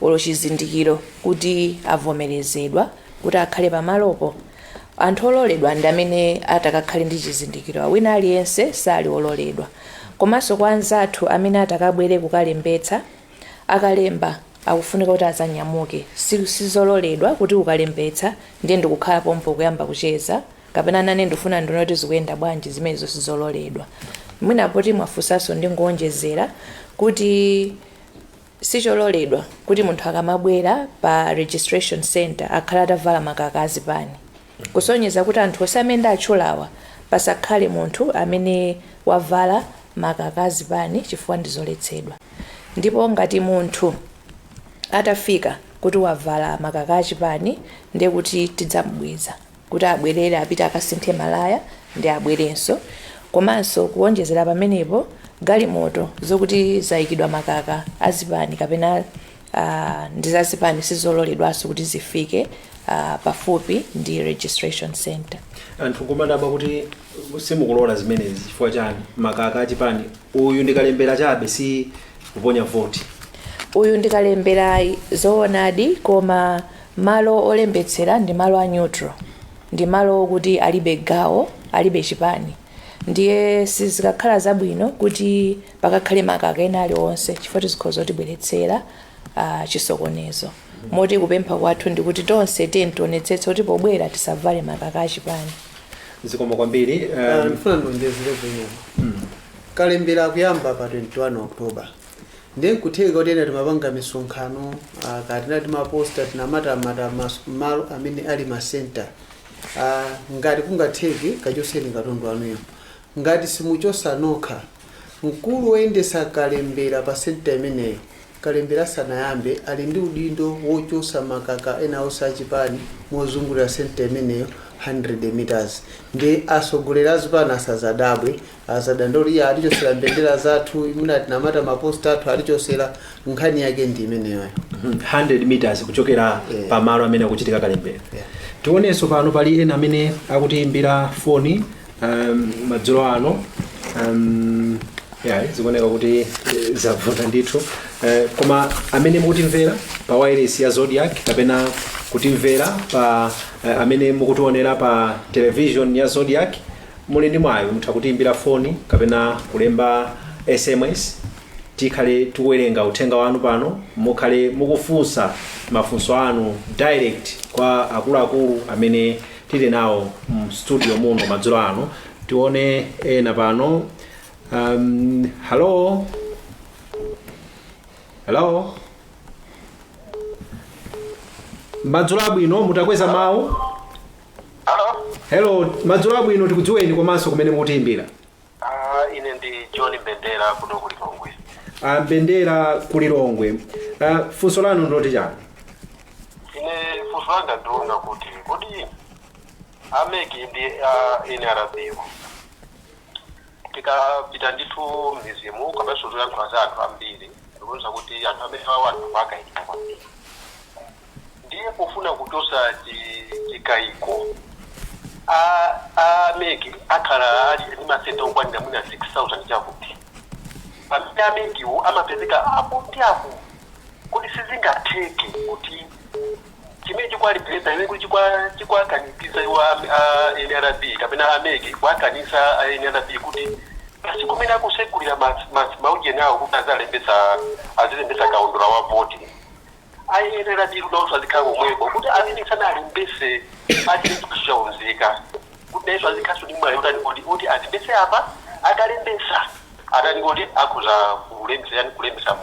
olo chizindikiro kuti avomerezedwa kuti akhale pamalopo. Anthu ololedwa ndi amene atakakhale ndi chizindikiro, wina aliyense sali ololedwa. Komanso kwa anzathu amene atakabwere kukalembetsa, akalemba akufunika kuti azanyamuke. Sizololedwa kuti ukalembetsa ndiye ndikukhala pompo kuyamba kucheza kapena nane ndifuna ndione kuti zikuyenda bwanji, zimenezo sizololedwa. Mwina poti mwafunsanso, ndingonjezera kuti sichololedwa kuti munthu akamabwera pa registration center akhale atavala makaka azipani, kusonyeza kuti anthu onse amene ndatchulawa pasakhale munthu amene wavala makaka azipani chifukwa ndizoletsedwa. Ndipo ngati munthu atafika kuti wavala makaka achipani, ndiye kuti tidzamubweza kuti abwerere, apite akasinthe malaya ndi abwerenso. Komanso kuwonjezera pamenepo, galimoto zokuti zayikidwa makaka azipani kapena ndi zazipani sizololedwanso kuti zifike pafupi ndi registration center. Anthu kumadabwa kuti simukulola zimenezi chifukwa chani, makaka achipani? Uyu ndikalembera chabe, si kuponya voti. Uyu ndikalembera zoonadi, koma malo olembetsera ndi malo a neutral, ndi malo okuti alibe gawo, alibe chipani. Ndiye sizikakhala zabwino kuti pakakhale makaka ena aliwonse chifukwa tizikhoza kutibweretsera chisokonezo. Moti kupempha kwathu ndikuti tonse tiye tionetsetse kuti pobwera tisavale makaka achipani. Zikomo kwambiri. Ndifuna ndionjezere pamenepo. Kalembera kuyamba pa 21 October, ndiye nkutheka kuti ena timapanga misonkhano, katina timaposta, tinamatamata malo amene ali ma center. Ngati kungatheke, kachoseni katundu anuyo. Ngati simuchosa nokha, mkulu woyendesa kalembera pa center imeneyo, kalembera sanayambe, ali ndi udindo wochosa makaka ena onse achipani mozungulira center imeneyo 100 meters. Ndi atsogoleri azipani asazadabwe, azadandaule, iye atichosera mbendera zathu, imene tinamata maposta athu atichosera. Nkhani yake ndi imeneyoyo. 100 meters kuchokera pamalo amene akuchitika kalembera. Tionenso pano pali ena amene akutiimbira foni madzulo ano. Ya, zikuoneka kuti zavuta ndithu. Koma amene mukutimvera pa wireless ya Zodiac kapena kutimvera pa amene mukutionera pa television ya Zodiac, muli ndi mwayi, mutha kutiimbira foni kapena kulemba SMS. Tikhale tikuwerenga uthenga wanu pano, mukhale mukufunsa mafunso anu direct kwa akuluakulu amene tili nawo mu studio muno madzulo ano. Tione ena pano. Hello, hello, madzulo abwino, mutakweza mawu. Hello. Hello, madzulo abwino, tikudziweni komanso kumene mukutiimbira. Ine ndi John Mbendera kuno ku Lilongwe. Mbendera ku Lilongwe, funso lanu ndiloti chani? Ine funso langa ndiona kuti kodi a MEC ndi NRB, tikapita ndithu m'midzimu kapenso toyankhula za anthu ambiri, ndikuonesa kuti anthu amene awo anthu akayikira kwambiri. Ndiye pofuna kuchosa chikayiko, a MEC akhala ali ndi masenta okwanira mwina 6000 chakuti pamene a MECwo amapezeka apo ndi apo. Kodi sizingatheke kuti chimene chikwalipeza imene kuti chikwakanikiza iwo a NRB kapena a MEC kwakanisa a NRB kuti masiku amene akusegulira maujeni awo kuti azilembesa kaundula wa voti, a NRB kunawonso azikhala komweko kuti amene sanalembese achite chiphaso chaunzika, kuti nayenso azikhaso ndi mwayi utani kuti azilembese apa, akalembesa atani, kuti akhoza kulembesa yani, kulembesa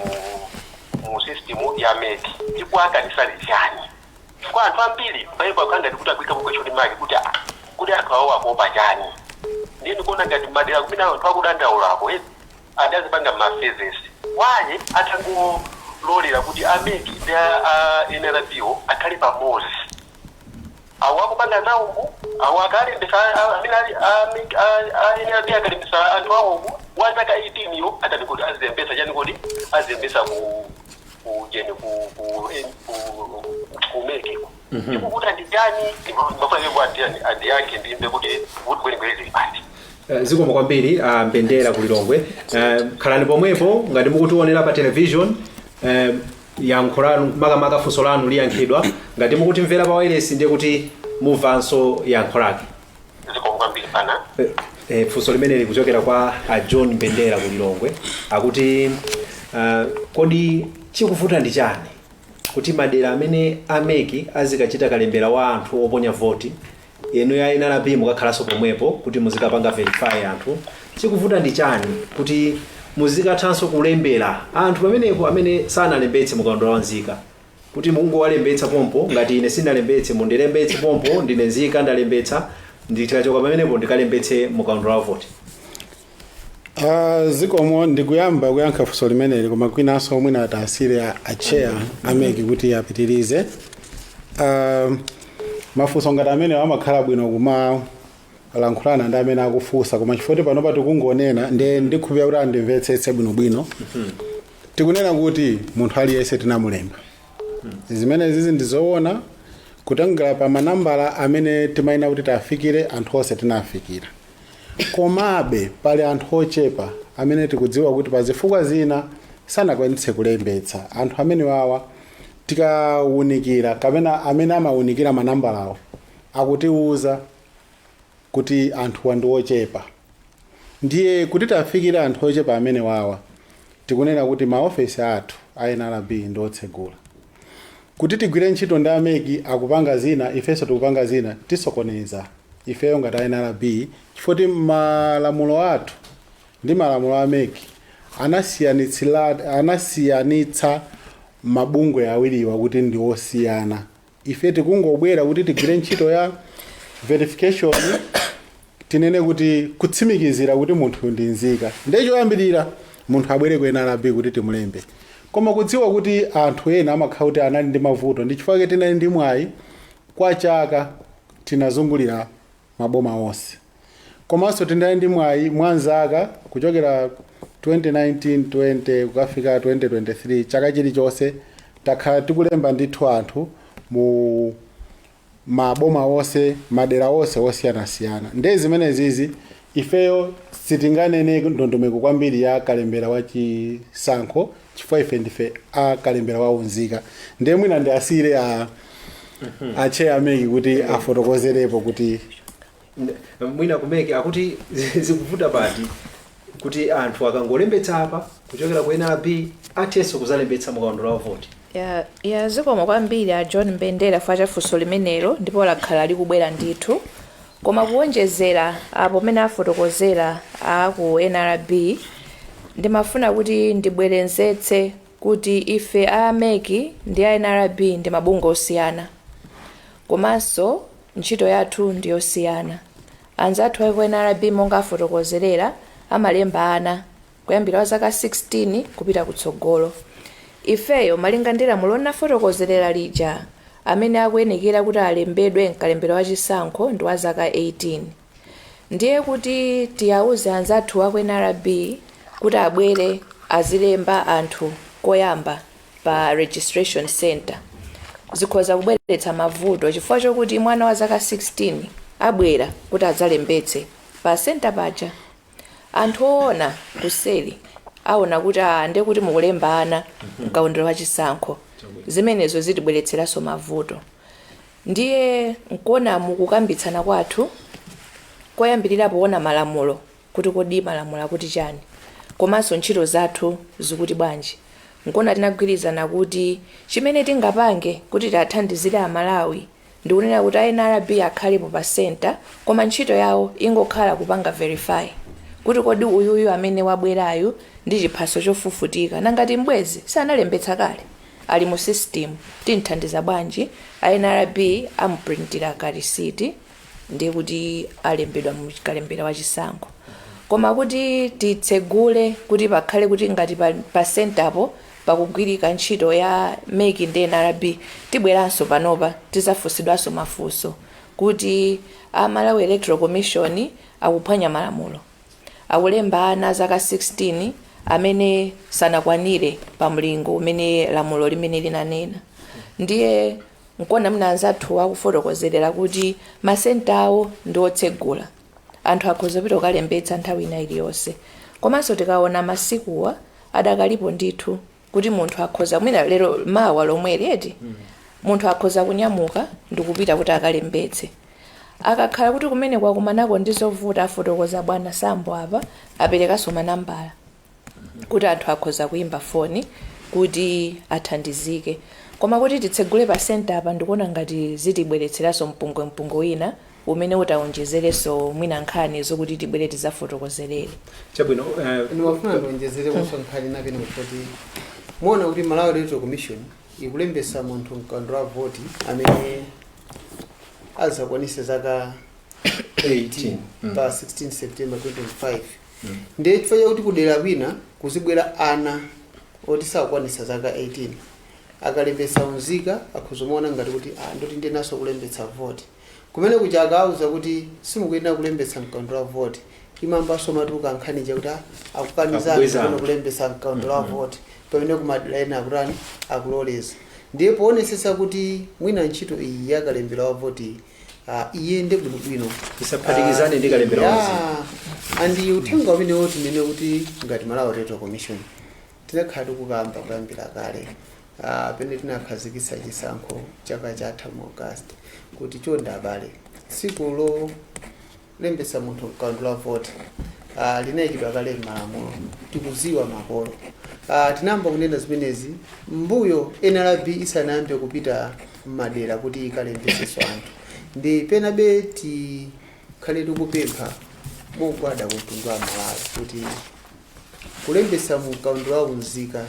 mu system ya MEC? Chikuakanisa chani? Chifukwa anthu ambiri paipo akhala ngati kuti akuika question mark kuti kuti anthu awo akuopa chani? Ndiye ndikuona ngati madera kumene anthu akudandaulako adazipanga ma phases. Waye atangololera kuti a MEC ndi a NRB wo akhale pamodzi. Awo akupanga zawo, awo akalembesa amene ali ayenera akalembesa anthu awo wa zaka 18 yo atati kuti azilembesa chani, kuti azilembesa ku jeni ku MEC ko. Chikukuta ndi chani? Mafanire ku andiyankhe ndimve kuti kwenikweni zili pati. Zikomo kwambiri Mbendera kuLilongwe. Khalani pomwepo ngati mukutionera pa television, yankho lanu, makamaka funso lanu, liyankhidwa. Ngati mukutimvera pa wireless, ndiye kuti mumvanso yankho lake. Zikomo kwambiri pana. Funso limene likuchokera kwa a John Mbendera kuLilongwe, akuti kodi chikuvuta ndi chani kuti madera amene a MEC azikachita kalembera wa anthu oponya voti, enu ya NRB mukakhalanso pomwepo kuti muzikapanga verify anthu, chikuvuta ndi chani kuti muzikathanso kulembera anthu pamenepo amene sanalembetse mukaundula wa nzika, kuti mungowalembetsa pompo? Ngati ine sindinalembetse, mundilembetse pompo, ndine nzika, ndalembetsa, ndikachoka pamenepo ndikalembetse mukaundula wa voti. Zikomo. Ndikuyamba kuyankha funso limeneli, koma kwinanso mwina atasire a chair a MEC kuti apitirize. Mafunso ngati amene amakhala bwino kuma lankhulana ndi amene akufunsa, koma chifukwa panopa tikungonena, ndiye ndikhulupirira kuti andimvetsetse bwinobwino. Tikunena kuti munthu aliyense tinamulemba. Zimene zizi ndizoona, kutengera pa manambala amene timayina kuti tafikire anthu onse, tinafikira. Komabe pali anthu ochepa amene tikudziwa kuti pa zifukwa zina sanakwanitse kulembetsa. Anthu amene wawa tikawunikira, kapena amene amawunikira manambalawo akutiuza kuti anthuwa ndi ochepa, ndiye kuti tafikire anthu ochepa amene wawa, tikunena kuti maofesi athu a NRB ndi otsegula kuti tigwire ntchito ndi a MEC. Akupanga zina, ifenso tikupanga zina, tisokoneza ifeyo ngati a NRB, chifukwa malamulo athu ndi malamulo a MEC anasiyanitsa mabungwe awiriwa kuti ndi osiyana. Ife tikungobwera kuti tigwire ntchito ya verification, tinene kuti kutsimikizira kuti munthu ndi nzika. Ndiye choyambirira munthu abwere ku NRB kuti timulembe. Koma kudziwa kuti anthu ena amakhala kuti anali ndi mavuto, ndi chifukwa tinali ndi mwayi, kwa chaka tinazungulira maboma onse. Komanso tinali ndi mwayi mwanzaka kuchokera 2019 20 kukafika 2023, chaka chilichonse takhala tikulemba ndithu anthu mu maboma onse, madera onse osiyanasiyana. Ndiye zimenezizi ifeyo sitinganene ndondomeko kwambiri ya kalembera wa chisankho, chifukwa ife ndife a kalembera wa unzika. Ndiye mwina ndi asire a chair a MEC kuti afotokozerepo kuti Mwina ku MEC akuti zikuvuta pati kuti anthu akangolembetsa apa kuchokera ku NRB athenso kuzalembetsa mukaundula wa voti? Ya, zikomo kwambiri a John Mbendera fa chafunso limenelo, ndipo lakhala likubwera ndithu. Koma kuwonjezera apo pamene afotokozera aku NRB, ndimafuna kuti ndibwerezetse kuti ife a MEC ndi a NRB ndi mabungwe osiyana, komanso ntchito yathu ndiyosiyana. Anzathu aku NRB, monga afotokozerera, amalemba ana kuyambira wa zaka 16 kupita kutsogolo. Ifeyo, malinga ndi lamulo linafotokozerera lija, amene akuyenekera kuti alembedwe mkalembera wa chisankho ndi wa zaka 18. Ndiye kuti tiyauze anzathu aku NRB kuti abwere azilemba anthu koyamba pa registration center, zikhoza kubweretsa mavuto, chifukwa chokuti mwana wa zaka 16 abwera kuti adzalembetse pa center paja, anthu oona kuseri aona kuti ah, ndiye kuti mukulemba ana mkaundula wa chisankho. Zimenezo zitibweretseranso mavuto. Ndiye nkuona mukukambitsana kwathu koyambirira, poona malamulo kuti kodi malamulo akuti chani, komanso ntchito zathu zikuti bwanji, nkuona tinagwirizana kuti chimene tingapange kuti tiathandizire Amalawi ndikunena kuti a NRB akhalepo pa center, koma ntchito yawo ingokhala kupanga verify kuti kodi uyuyu amene wabwerayu ndi chiphaso chofufutika, nangati mbwezi sanalembetsa kale, ali mu system, tinthandiza bwanji? A NRB amuprintira karisiti, ndiye kuti alembedwa mu kalembera wa chisankho. Koma kuti titsegule kuti pakhale kuti ngati pa centerpo pakugwirika ntchito ya MEC ndi NRB, tibweranso panopa tizafunsidwanso mafunso. Kuti a Malawi Electoral Commission akuphwanya malamulo, akulemba ana zaka 16 amene sanakwanire pa mlingo umene lamulo limene linanena. Ndiye nkuona mna anzathu akufotokozerera kuti masenta awo ndi otsegula, anthu akhoza kupita kukalembetsa nthawi ina iliyonse. Komanso tikaona masikuwa adakalipo ndithu kuti munthu akhoza mwina lero, mawa lomweli eti, munthu akhoza kunyamuka ndikupita kuti akalembetse. Akakhala kuti kumene kwakumanako ndi zovuta, afotokoza bwana Sambo apa, aperekanso manambala kuti anthu akhoza kuyimba foni kuti athandizike. Koma kuti titsegule pa center apa, ndikuona ngati zitibweretseranso mpungwempungwe wina umene utawonjezerenso mwina nkhani zokuti tibwere tizafotokozerere. Chabwino. Ndimafuna ndionjezere nkhani napene kuti muona kuti Malawi Electoral Commission ikulembesa munthu mkaundula wa voti amene azakwanise zaka 18 pa 16 September 2025. Ndiye chifukwa chakuti kudera kwina kuzibwera ana oti sakukwanisa zaka 18, akalembetsa unzika akhuzomaona ngati kuti, ah, ndoti ndiyenaso kulembetsa voti. Kumene kuja akauza kuti simukuyenera kulembetsa mkaundula wa voti, imambanso matuluka nkhani chakuti, ah, akukanizana Akubwezana. kapena kulembetsa mkaundula wa voti pamene kumadera ena akutani, akuloleza. Ndiye poonetsetsa kuti mwina ntchito iyi yakalembera wa voti iyende bwinobwino, Isaphatikizane ndi kalembera wa Yeah. And uthenga umenewo tinene kuti ngati Malawi Electoral Commission tinakhala tikukamba kuyambira kale, pene tinakhazikitsa chisankho chaka chatha mu August, kuti chonde abale, tsiku lolembetsa munthu mkaundula wa voti linayikidwa kale m'malamulo, tikuziwa makolo. Tinayamba kunena zimenezi mbuyo NRB isanayambe kupita m'madera kuti ikalembesenso anthu. Ndi penabe tikhale tikupempha mogwada ku mtundu wa Malawi kuti kulembetsa mu mkaundula wa unzika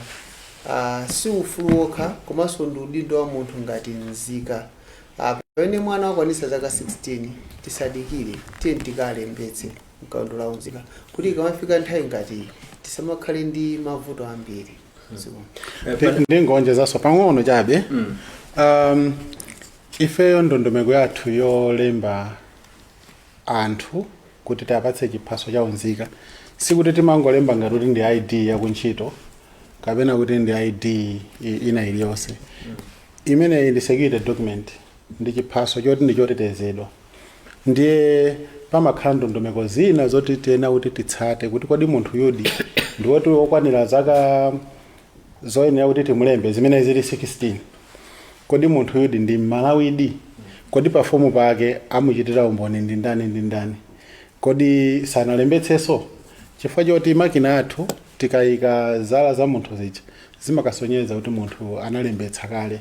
si ufulu wokha komanso ndi udindo wa munthu ngati nzika. Pamene mwana wakwanitsa zaka 16, tisadikire, tiye tikalembetse mkaundula wa unzika kuti ikamafika nthawi ngati tisamakhale ndi mavuto ambiri. Ndingonjezanso pang'ono chabe. Ifeyo ndondomeko yathu yolemba anthu kuti tiapatse chiphaso cha unzika, sikuti timangolemba ngati kuti ndi ID yakuntchito kapena kuti ndi ID ina iliyonse. Imeneyi ndi security document, ndi chiphaso choti ndi chotetezedwa. Ndiye pamakhala ndondomeko zina zoti tiyena kuti titsate kuti kodi munthu yudi ndi woti wokwanira zaka zoyenera kuti timulembe zimene zili 16, kodi munthu yudi ndi Mmalawidi, kodi pafomu pake amuchitira umboni ndi ndani ndi ndani, kodi sanalembetsenso, chifukwa choti makina athu tikayika zala za munthu zija zimakasonyeza kuti munthu analembetsa kale.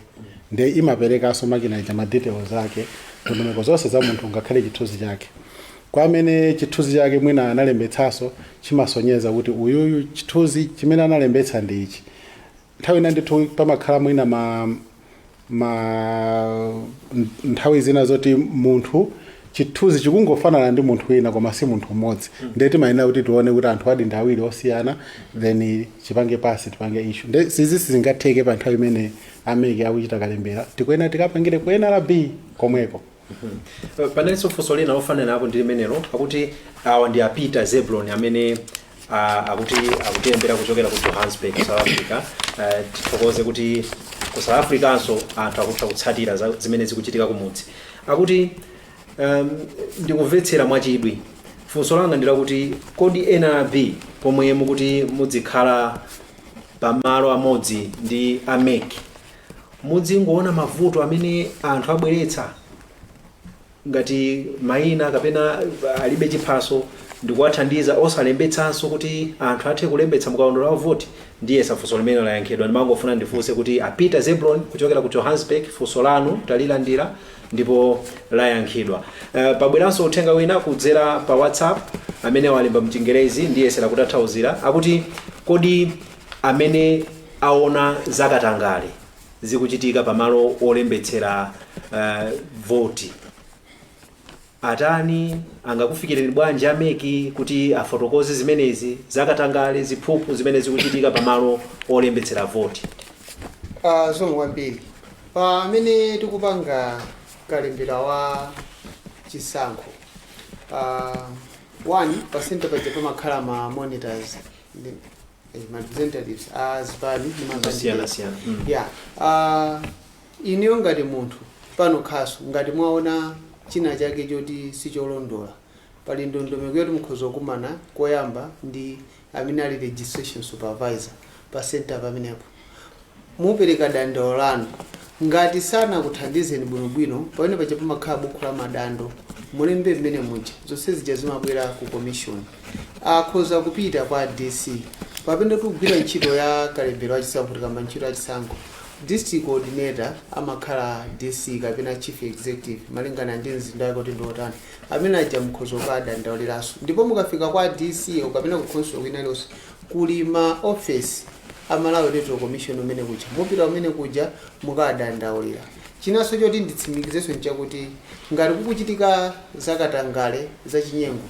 Ndiye imaperekanso makina ija ma details ake, ndondomeko zonse za munthu, ngakhale chithunzi chake. Kwa amene chithunzi chake mwina analembetsanso, chimasonyeza kuti uyuyu chithunzi chimene analembetsa ndi ichi. Nthawi ina ndithu pamakhala mwina ma nthawi zina zoti munthu chithunzi chikungofanana ndi munthu wina koma si munthu mmodzi. Ndiye timayenera kuti tione kuti anthu adi ndi awiri osiyana, then chipange pasi tipange issue. Nde zizi sizingatheke pa nthawi imene a MEC akuchita kalembera, tikuyenera tikapangire ku NRB komweko. Panalinso funso lina lofanana apo ndi limenelo. Akuti awa ndi a Peter Zeblon amene akuti akutiyembera kuchokera ku Johannesburg, South Africa. Tithokoze kuti ku South Africanso anthu akutha kutsatira zimene zikuchitika kumudzi. Akuti ndikumvetsera mwachidwi. Funso langa ndi lakuti kodi NRB pomwe mukuti muzikhala pamalo amodzi ndi a MEC, mudzingoona mavuto amene anthu abweretsa ngati mayina kapena alibe chiphaso ndikuwathandiza osalembetsanso kuti anthu athe kulembetsa mukaundula wa voti? Ndiye funso limene layankhidwa. Ndimangofuna ndifunse kuti a Peter Zeblon kuchokera ku Johannesburg, funso lanu talilandira ndipo layankhidwa. Pabweranso uthenga wina kudzera pa WhatsApp amene walemba mchingerezi, ndiyesera kutanthauzira. Akuti kodi amene aona zakatangale zikuchitika pamalo olembetsera voti atani? Angakufikireni bwanji a MEC kuti afotokoze zimenezi, zakatangale, ziphuphu zimene zikuchitika pamalo olembetsera voti? Zomwe kwambiri pamene tikupanga kalembera wa Chisankho, one, pa center paja pamakhala ma monitors ma representatives a zipani ndi ma candidates. Zosiyanasiyana. Yeah, iniyo ngati munthu pano khaso, ngati mwaona china chake choti sicholondola, pali ndondomeko yoti mukhoza kukumana koyamba ndi amene ali registration supervisor pa center pamenepo, mupereka dandaulo lanu. Ngati sanakuthandizeni bwinobwino, pamene paja pamakhala buku la madando, mulembe mmene muja, zonse zija zimabwera ku commission. Akhoza kupita kwa DC pamene tikugwira ntchito ya kalembero wachisankho. Tikamba ntchito ya chisankho, district coordinator amakhala DC kapena chief executive, malingana ndi mzinda wake kuti ndiotani. Amene aja mukhoza kukadandauliranso. Ndipo mukafika kwa DC kapena ku council kwina iliyonse, kuli ma office a Malawi Electoral Commission umene kuja, mupita umene kuja mukadandaulira. Chinanso choti nditsimikizenso nchakuti ngati kukuchitika zakatangale, zachinyengo,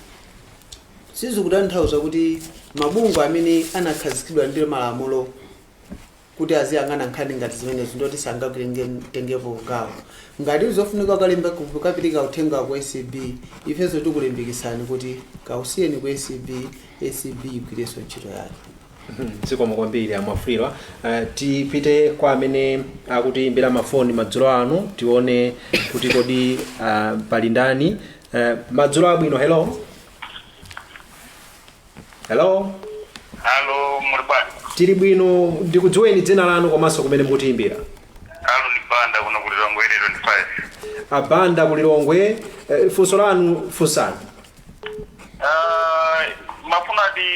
sizikutanthauza kuti mabungwe amene anakhazikidwa ndi malamulo kuti aziyang'ana nkhani ngati zimenezo ndoti sangatengepo gawo. Ngati zofunika kalemba kukapitika uthenga ku ACB, ifenso tikulimbikitsani kuti kausiyeni ku ACB, ACB igwirenso ntchito yake. Zikomo kwambiri, amwafulirwa. Tipite kwa amene akutiimbira mafoni madzulo ano, tione kuti kodi pali ndani. Madzulo abwino. Hello, hello. Halo, muli bwanji? Tili bwino. Ndikudziweni dzina lanu komanso kumene mukutiimbira. Alo, ni Banda kuno ku Lilongwe 25. Abanda ku Lilongwe, funso lanu, funsani. Ah, mafuna ti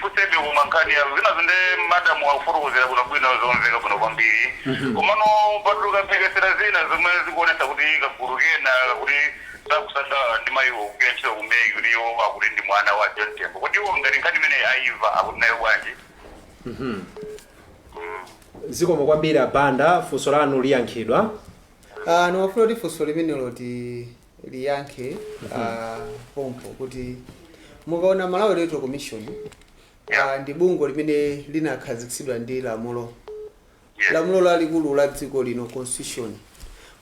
fusebe kuma nkhani yazo zina zinde madamu akufotokozera bwino bwino, zomveka bwino kwambiri, komano patuluka mphekesera zina zomwe zikuonesa kuti kagulu kena kakuti sakusangalala ndi mayiwo kugwira ntchito ku MEC, kuti iwo akuti ndi mwana wa John Tembo. Kuti iwo ngati nkhani imene ayiva, akuti nayo bwanji? Zikomo kwambiri, abanda, funso lanu liyankhidwa. Ndimafuna kuti funso limenelo ti liyankhe pompo kuti mukaona Malawi Electoral Commission ndi bungwe limene linakhazikitsidwa ndi lamulo, lamulo lalikulu la dziko lino, constitution.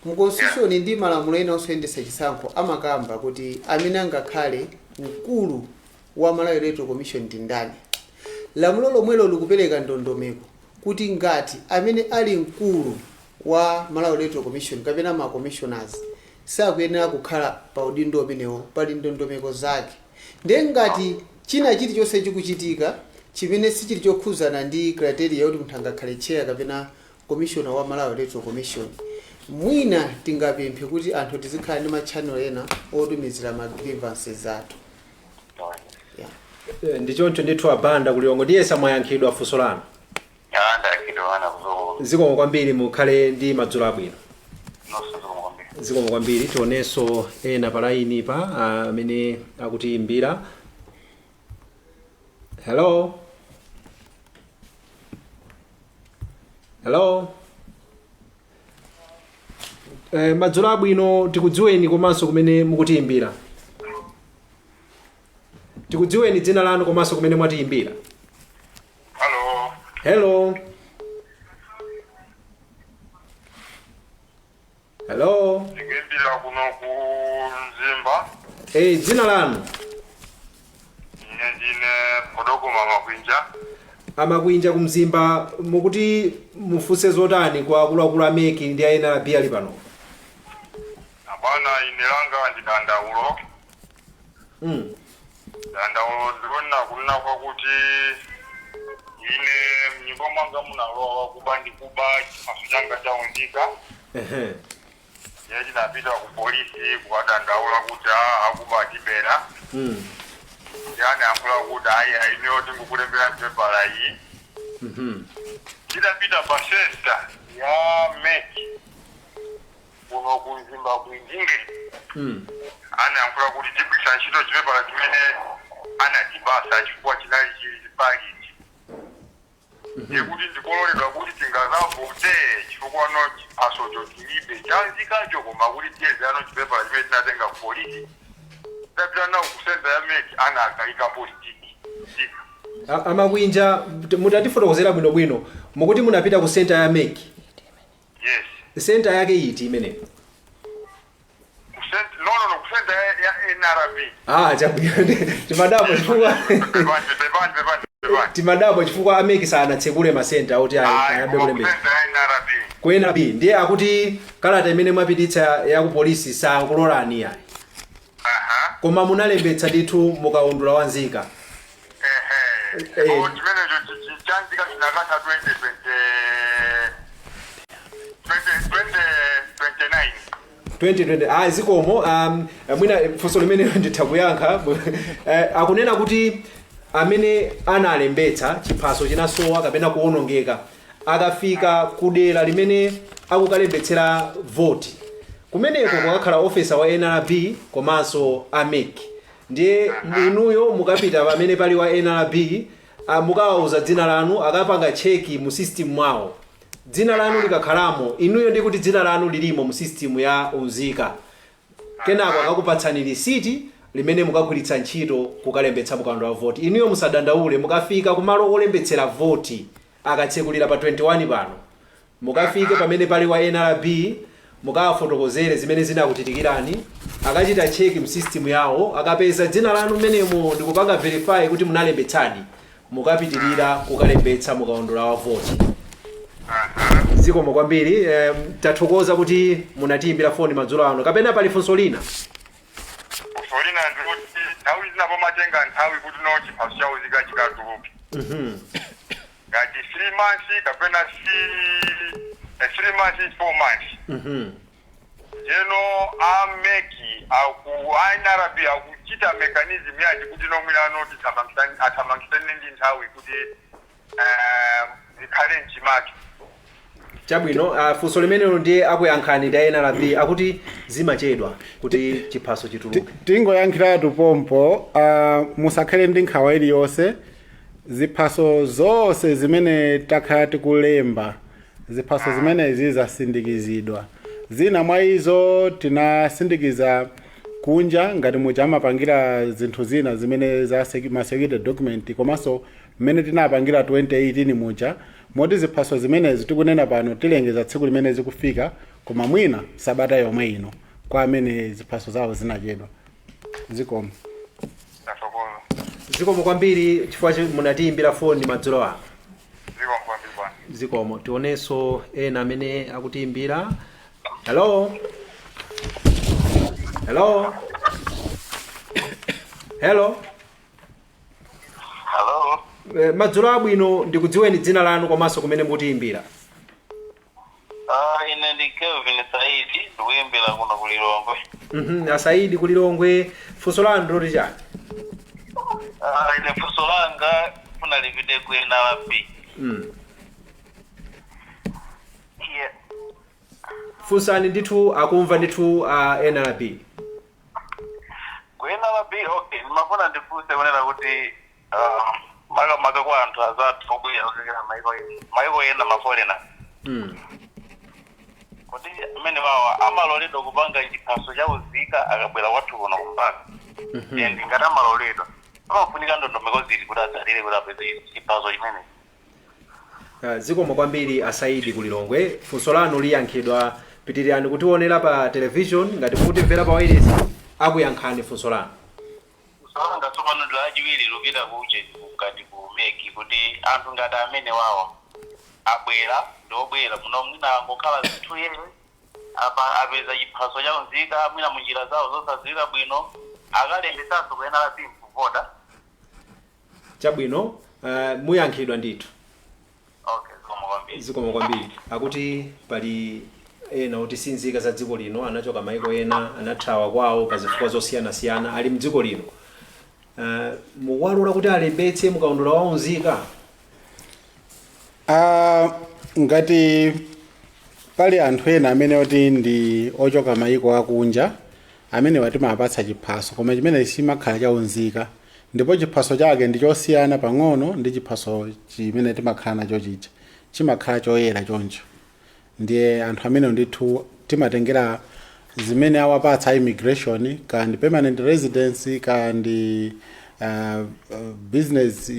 Mu constitution ndi malamulo ena osayendetsa chisankho amakamba kuti amene angakhale mkulu wa Malawi Electoral Commission ndi ndani. Lamulo lomwelo likupereka ndondomeko kuti ngati amene ali mkulu wa Malawi Electoral Commission kapena ma commissioners sakuyenera kukhala pa udindo umenewo, pali ndondomeko zake. Ndiye ngati china chilichonse chikuchitika chimene sichili chokhuzana ndi criteria yoti munthu angakhale chair kapena commissioner wa Malawi Electoral Commission, mwina tingapemphe kuti anthu tizikhala ndi ma channel ena otumizira ma grievances athu, yeah. Ndi choncho ndithu, abanda ku Lilongwe, ndiyesa mwayankhidwa funso lanu. Ah, ndayankhidwa ana kuzo. Zikomo kwambiri, mukhale ndi madzulo abwino. Nonso zikomo kwambiri. Zikomo kwambiri. Tionenso ena pa line pa amene akutiimbira. Hello, hello. Madzulo abwino. Tikudziweni komanso kumene mukutiimbira. Tikudziweni dzina lanu komanso kumene mwatiimbira. Halo. Hello, hello. Ndikuimbira kuno ku Mzimba. Dzina lanu? Ine ndine Podoko Mama Kwinja. Amakwinja kumzimba, mukuti mufunse zotani kwa akuluakulu a MEC ndi a NRB ali pano? Abwana, ine langa ndi dandaulo. Dandaulo ndilona kunena kwakuti ine mnyumba mwanga munalowa kuba ndi kuba chiphaso changa chaunzika. Iye tinapita ku polisi kukadandaula kuti akuba atibera. Yani yankhula kuti ayi, ayineyo tingukulembera pepala iyi. Tidapita pa center ya MEC kuno ku Mzimba kuinjinge, anayankhula kuti tigwisa ntchito chipepala chimene anatipasa chifukwa chinali chili valid, ndikuti ndikololedwa kuti tingazavote chifukwa no chiphasocho tilibe chanzikacho, koma kuti tiyezerano chipepala chimene tinatenga ku polisi. Tidapita nawo ku center ya MEC, ana akayikapo sticker. Amakwinja, mutatifotokozera bwinobwino, mukuti munapita ku center ya MEC? Yes. Center yake iti imeneyo? No, no, no, ku center NRB. Ah, chabwino. Timadabo chifukwa Pepani, pepani, pepani, pepani. Timadabo chifukwa a MEC sanatsekule masenta oti Ayi, ayambe koma kulembetsa. ku center ya NRB. Ku NRB ndiye akuti kalata imene mwapititsa ya ku polisi sakulolani ayi. Koma munalembetsa ndithu mukaundula wa nzika. Ehe. Eh. Oh, chimenecho cha nzika chinakatha 2020 2029. 2020. Ah, zikomo. Mwina funso limene nditha kuyankha. Akunena kuti amene analembetsa chiphaso chinasowa kapena kuwonongeka, akafika kudera limene akukalembetsera voti, kumeneko kukakhala ofesa wa NRB komanso a MEC. Ndiye inuyo mukapita pamene pali wa NRB, mukawauza dzina lanu, akapanga check mu system mwawo. Dzina lanu likakhalamo, inuyo ndi kuti dzina lanu lilimo mu system ya unzika. Kenako akakupatsani lisiti limene mukagwiritsa ntchito kukalembetsa mukaundula wa voti. Inuyo musadandaule. Mukafika kumalo olembetsera voti akatsekulira pa 21 pano, mukafike pamene pali wa NRB, mukawafotokozere zimene zinakuchitikirani. Akachita check mu system yawo, akapeza dzina lanu mmenemo ndikupanga verify kuti munalembetsadi, mukapitirira kukalembetsa mukaundula wa voti. Zikomo kwambiri. Tathokoza kuti munatiyimbira foni madzulo ano. Kapena pali funso lina? Funso lina ndikuti nthawi zina pomatenga nthawi kuti no chiphaso cha unzika chikatuluke, ngati 3 months kapena si 3 months, 4 months. Jeno a MEC aku NRB akuchita mechanism yaji kuti nomwina anoti athamangitsane ndi nthawi kuti zikhale mchimake? Chabwino. Funso limenelo ndiye akuyankhani ndi NRB. Akuti zimachedwa kuti chiphaso chituluke. Tingoyankhiratu pompo. Musakhale ndi nkhawa iliyonse. Ziphaso zonse zimene takhala tikulemba, ziphaso zimenezi zasindikizidwa. Zina mwa izo tinasindikiza kunja ngati muja amapangira zinthu zina zimene za ma security document, komanso mmene tinapangira 2018 muja, moti ziphaso zimenezi tikunena pano tilengeza tsiku limene zikufika, koma mwina sabata yomwe ino, kwa amene ziphaso zawo zinachedwa. Zikomo. Tathokoza. Zikomo kwambiri chifukwa munatiyimbira foni madzulo ano. Zikomo kwambiri, bwana. Zikomo. Tionenso ena amene akutiyimbira. Hello, hello, hello. Hello. Madzulo abwino. Ndikudziweni dzina lanu komanso kumene mukutiyimbira. Ah, ine ndi Kelvin Saidi, ndikuyimbira kuno ku Lilongwe. Asaidi kulilongwe, funso lanu ndiloti chani? Ah, ine funso langa funa lipite ku NRB. Yeah. Funsani ndithu, akumva ndithu NRB. Ku NRB, okay, ndimafuna ndifunse kunena kuti makamaka kwa anthu azathu obwera kuchokera maiko ena, ma foreigner, kuti amene wawa amaloledwa kupanga chiphaso cha unzika akabwera kwathu kuno kumpaka? And ngati amaloledwa, amafunika ndondomeko ziti kuti adzalire kuti apeze chiphaso chimenechi? Zikomo kwambiri, Asaidi kulilongwe. Funso lanu liyankhidwa. Pitirirani kutionera pa television. Ngati mukutimvera pa wireless, akuyankhani funso lanu. Langa tsopano ndi lachiwiri, lupita kuche ngati ku MEC, kuti anthu ngati amene wawa abwera, ndi obwera muno, mwina angokhala zinthu yere apa, apeza chiphaso cha unzika mwina munjira zawo zosadziwika bwino, akalembesanso ku NRB kuvota? Chabwino, muyankhidwa ndithu. Okay, zikomo kwambiri. Zikomo kwambiri. Akuti pali ena oti si nzika za dziko lino, anachoka maiko ena, anathawa kwawo pa zifukwa zosiyanasiyana, ali mdziko lino. Mukuwalola kuti alembetse mukaundula wa unzika? Ngati pali anthu ena amene oti ndi ochoka mayiko akunja, amene timapatsa chiphaso, koma chimene chimakhala chaunzika, ndipo chiphaso chake ndi chosiyana pang'ono ndi chiphaso chimene timakhala nacho chija, chimakhala choyera choncho. Ndiye anthu amene ndithu timatengera zimene awapatsa immigration, kandi permanent residence, kandi business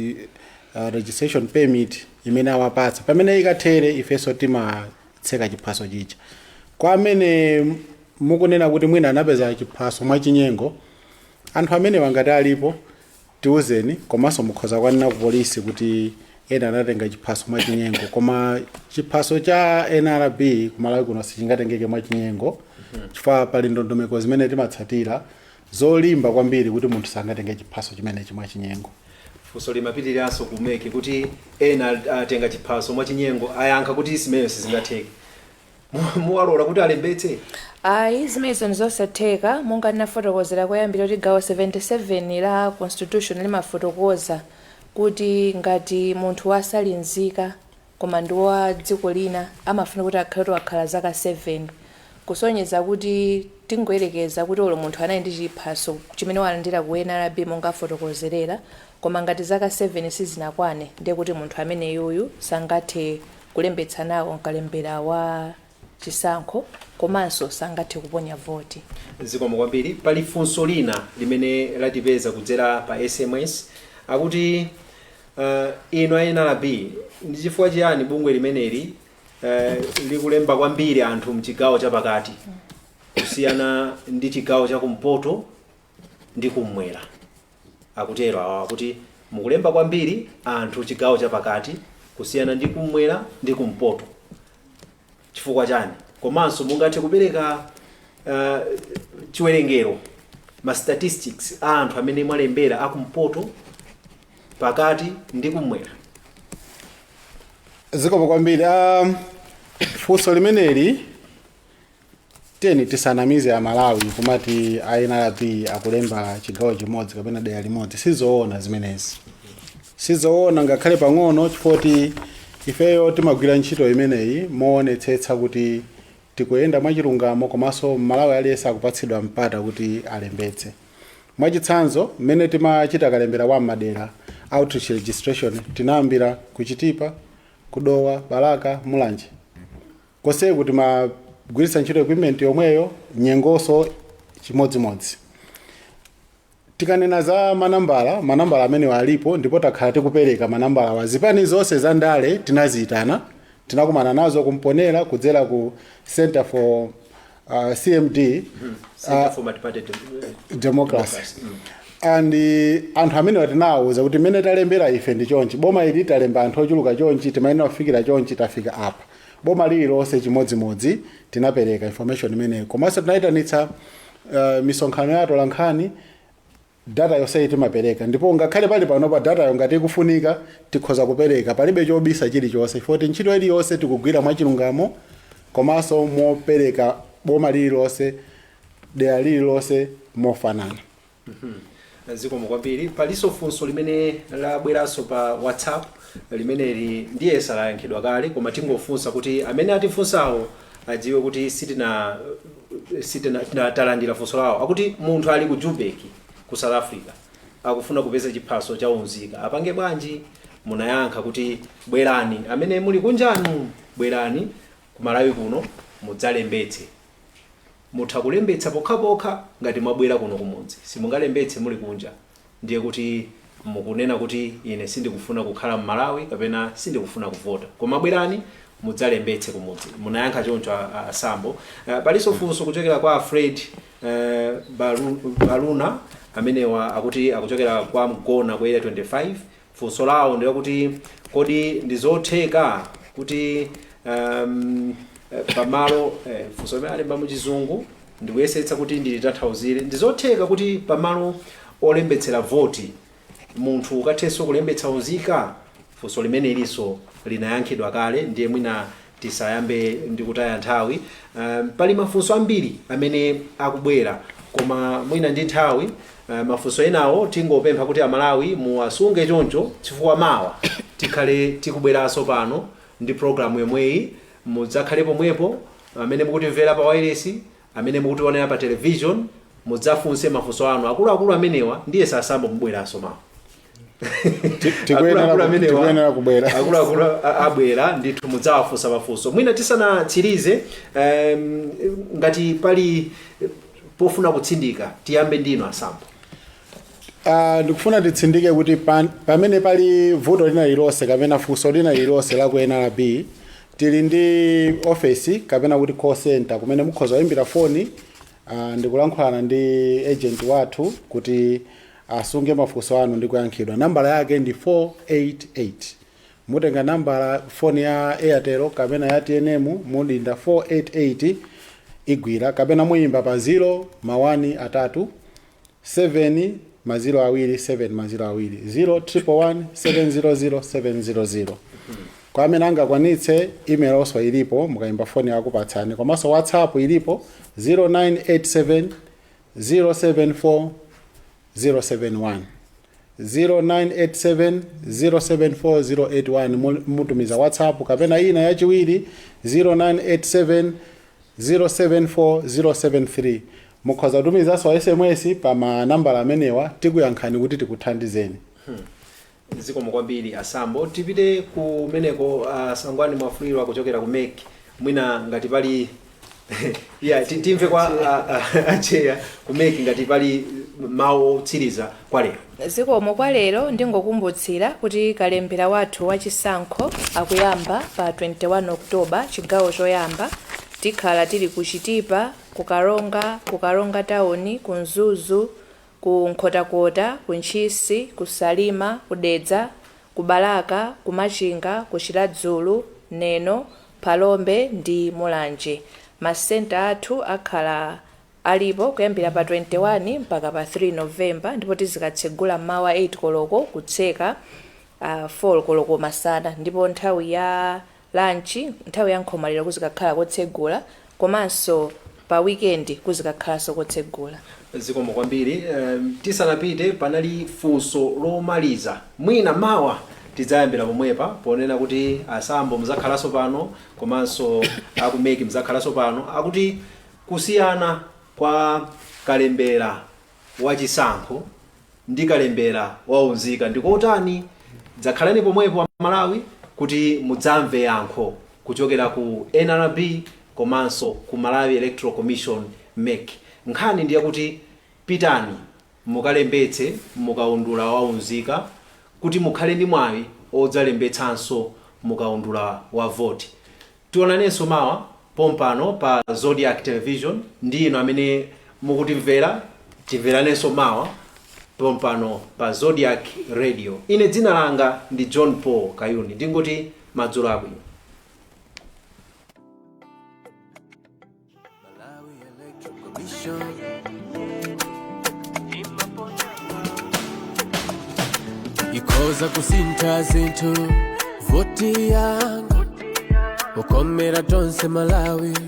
registration permit imene awapatsa, pamene ikathere ifenso timatseka chiphaso chija. Kwa amene mukunena kuti mwina anapeza chiphaso mwachinyengo. Anthu amenewa ngati alipo, tiuzeni, komanso mukhoza kwanena ku polisi kuti ena anatenga chiphaso mwachinyengo. Koma chiphaso cha NRB kumalawi kuno sichingatengeke mwachinyengo, chifukwa pali ndondomeko zimene timatsatira zolimba kwambiri kuti munthu sangatenge chiphaso chimenechi mwachinyengo. Funso limapitiriranso ku MEC kuti ena atenga chiphaso mwachinyengo, ayankha kuti zimenezo sizingatheke. Muwalola kuti alembetse? Ayi, zimenezo ndizosatheka. Monga ndinafotokozera koyambira kuti gawo 77 la Constitution limafotokoza kuti ngati munthu asali nzika koma ndi wa dziko lina, amafuna kuti akhale kuti wakhala zaka 7, kusonyeza kuti tingoyerekeza kuti olo munthu anali ndi chiphaso chimene walandira ku NRB monga afotokozerera, koma ngati zaka 7 sizinakwane, ndiye kuti munthu ameneyuyu sangathe kulembetsa nawo mkalembera wa chisankho komanso sangathe kuponya voti. Zikomo kwambiri. Pali funso lina limene latipeza kudzera pa SMS, akuti inu a NRB, ndi chifukwa chiyani bungwe limeneli likulemba kwambiri anthu mchigawo chapakati kusiyana ndi chigawo chakumpoto ndi kummwera? Akutero awa kuti mukulemba kwambiri anthu chigawo chapakati kusiyana ndi kummwera ndi kumpoto, chifukwa chani? Komanso mungathe kupereka chiwerengero, ma statistics a anthu amene mwalembera akumpoto, pakati ndi kummwera? Zikomo kwambiri. Funso limeneli, teni tisanamize Amalawi kumati a NRB akulemba chigawo chimodzi kapena dera limodzi. Sizoona zimenezi, sizoona ngakhale pang'ono, chifukwa ifeyo timagwira ntchito imeneyi moonetsetsa kuti tikuyenda mwachilungamo komanso Malawi aliyense akupatsidwa mpata kuti alembetse. Mwachitsanzo, mmene timachita kalembera wa madera, outreach registration, tinayambira kuchitipa, kudowa, Balaka, Mulanje, konseku timagwiritsa ntchito equipment yomweyo, nyengonso chimodzimodzi. Tikanena za manambala, manambala amenewa alipo ndipo takhala tikupereka manambala wa zipani zonse za ndale. Tinaziyitana, tinakumana nazo kumponera kudzera ku Center for CMD, Center for Multi-Party Democracy, and anthu amenewa tinawuza kuti mmene talembera ife ndi chonchi, boma ili talemba anthu ochuluka chonchi, timayenera kufikira chonchi, tafika apa. Boma lililonse chimodzimodzi, tinapereka information imeneyo, komanso tinayitanitsa misonkhano ya atolankhani. Data yonseyi timapereka, ndipo ngakhale pali panopa data ngati ikufunika tikhoza kupereka. Palibe chobisa chilichonse, poti ntchito iliyonse tikugwira mwachilungamo komanso mopereka boma lililonse, dera lililonse mofanana. Zikomo kwambiri. Palinso funso limene labweranso pa WhatsApp, limeneli ndiye salayankhidwa kale, koma tingofunsa kuti amene atifunsawo adziwe kuti sitina talandira funso lawo. Akuti munthu ali ku Joburg ku South Africa, akufuna kupeza chiphaso cha unzika, apange bwanji? Munayankha kuti bwerani, amene muli kunjanu, bwerani ku Malawi kuno mudzalembetse. Mutha kulembetsa pokhapokha ngati mwabwera kuno kumudzi, simungalembetse muli kunja. Ndiye kuti mukunena kuti ine sindikufuna kukhala m'Malawi kapena sindikufuna kuvota, koma bwerani mudzalembetse kumudzi. Munayankha choncho asambo. Palinso funso kuchokera kwa Fred Baluna, amenewa akuti akuchokera kwa Mgona ku Area 25. Funso lawo ndilakuti kodi ndizotheka kuti pamalo funso limene alemba muchizungu, ndikuyesetsa kuti ndilitanthauzire, ndizotheka kuti pamalo olembetsera voti munthu ukathenso kulembetsa unzika? Funso limenelinso linayankhidwa kale, ndiye mwina tisayambe ndi kutaya nthawi. Pali mafunso ambiri amene akubwera, koma mwina ndi nthawi, mafunso enawo tingopempha kuti Amalawi muwasunge choncho, chifukwa mawa tikhale tikubweranso pano ndi programu yomweyi. Mudzakhale pomwepo, amene mukutimvera pa wireless, amene mukutionera pa television, mudzafunse mafunso anu. Akuluakulu amenewa ndiye sasambo, mubweranso mawa. Akuluakulu amenewa- Tikuyenera kubwera. Akuluakulu abwera ndithu, mudzawafunsa mafunso. Mwina tisanatsirize, ngati pali pofuna kutsindika, tiyambe ndino asambo. Ndikufuna titsindike kuti pamene pali vuto lina lililonse kapena funso lina lililonse la ku NRB, tili ndi ofesi kapena kuti call center kumene mukhoza kuyimbira foni. Ndikulankhulana ndi agent wathu kuti asunge mafunso anu ndi kuyankhidwa. Nambala yake ndi 488. Mutenga nambala foni ya Airtel kapena ya TNM, mudinda 488 igwira, kapena muyimba pa 0 ma 1 atatu 7 ma 0 awiri 7 ma 0 awiri, 0 111 700 700. Kwa amene angakwanitse, email also ilipo, mukayimba foni akupatsani, komanso WhatsApp ilipo, 0987 074 071, 0987 074 081. Mutumiza WhatsApp, kapena ina yachiwiri 0987 074 073. Mukhoza kutumizanso SMS pa manambala amenewa, tikuyankhani kuti tikuthandizeni. Zikomo kwambiri, Asambo. Tipite kumeneko, Sangwani Mwafulirwa kuchokera ku MEC. Mwina ngati pali, yeah, timve kwa acheya ku MEC ngati pali mawu otsiriza kwa lero. Zikomo. Kwa lero ndingokumbutsira kuti kalembera wathu wachisankho akuyamba pa 21 October. Chigawo choyamba tikhala tili ku Chitipa, ku Karonga, ku Karonga Town, ku Mzuzu, ku Nkhotakota, ku Ntchisi, ku Salima, ku Dedza, ku Balaka, ku Machinga, ku Chiradzulu, Neno, Phalombe ndi Mulanje. Masenta athu akhala alipo kuyambira pa 21 mpaka pa 3 November, ndipo tizikatsegula mmawa 8 koloko kutseka 4 koloko masana, ndipo nthawi ya lunch, nthawi ya nkhomaliro, kuzikakhala kotsegula, komanso pa weekend kuzikakhalanso kotsegula. Zikomo kwambiri. Tisanapite, panali funso lomaliza. Mwina mawa tidzayambira pomwepa, ponena kuti Asambo muzakhalanso pano, komanso aku MEC muzakhalanso pano. Akuti kusiyana kwa kalembera wachisankho ndi kalembera waunzika ndikotani? Dzakhalani pomwepo Malawi kuti mudzamve yankho kuchokera ku NRB komanso ku Malawi Electoral Commission, MEC. Nkhani ndiye kuti pitani mukalembetse mukaundula waunzika kuti mukhale ndi mwayi odzalembetsanso mukaundula wa voti. Tionanenso mawa pompano pa Zodiak Television, ndi inu amene mukutimvera, timveranenso mawa pompano pa Zodiak Radio. Ine dzina langa ndi John Paul Kayuni, ndingoti madzulo abwino. Malawi Electoral Commission. Ikhoza kusintha zinthu voti yanga, kukomera tonse Malawi.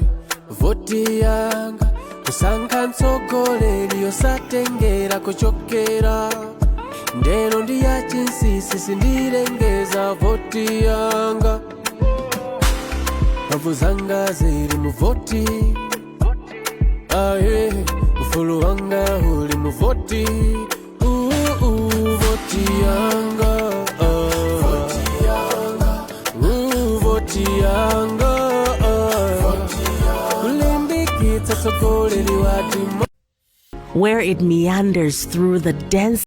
Voti yanga, kusankha mtsogoleri yosatengera kuchokera ndeno ndi ya chinsinsi, sindilengeza. Voti yanga, mphamvu zanga zili mu voti aye, ufulu wanga uli mu voti. Voti yanga, ah. Voti yanga, ah. Kulimbikitsa tsogoleri wa Where it meanders through the dense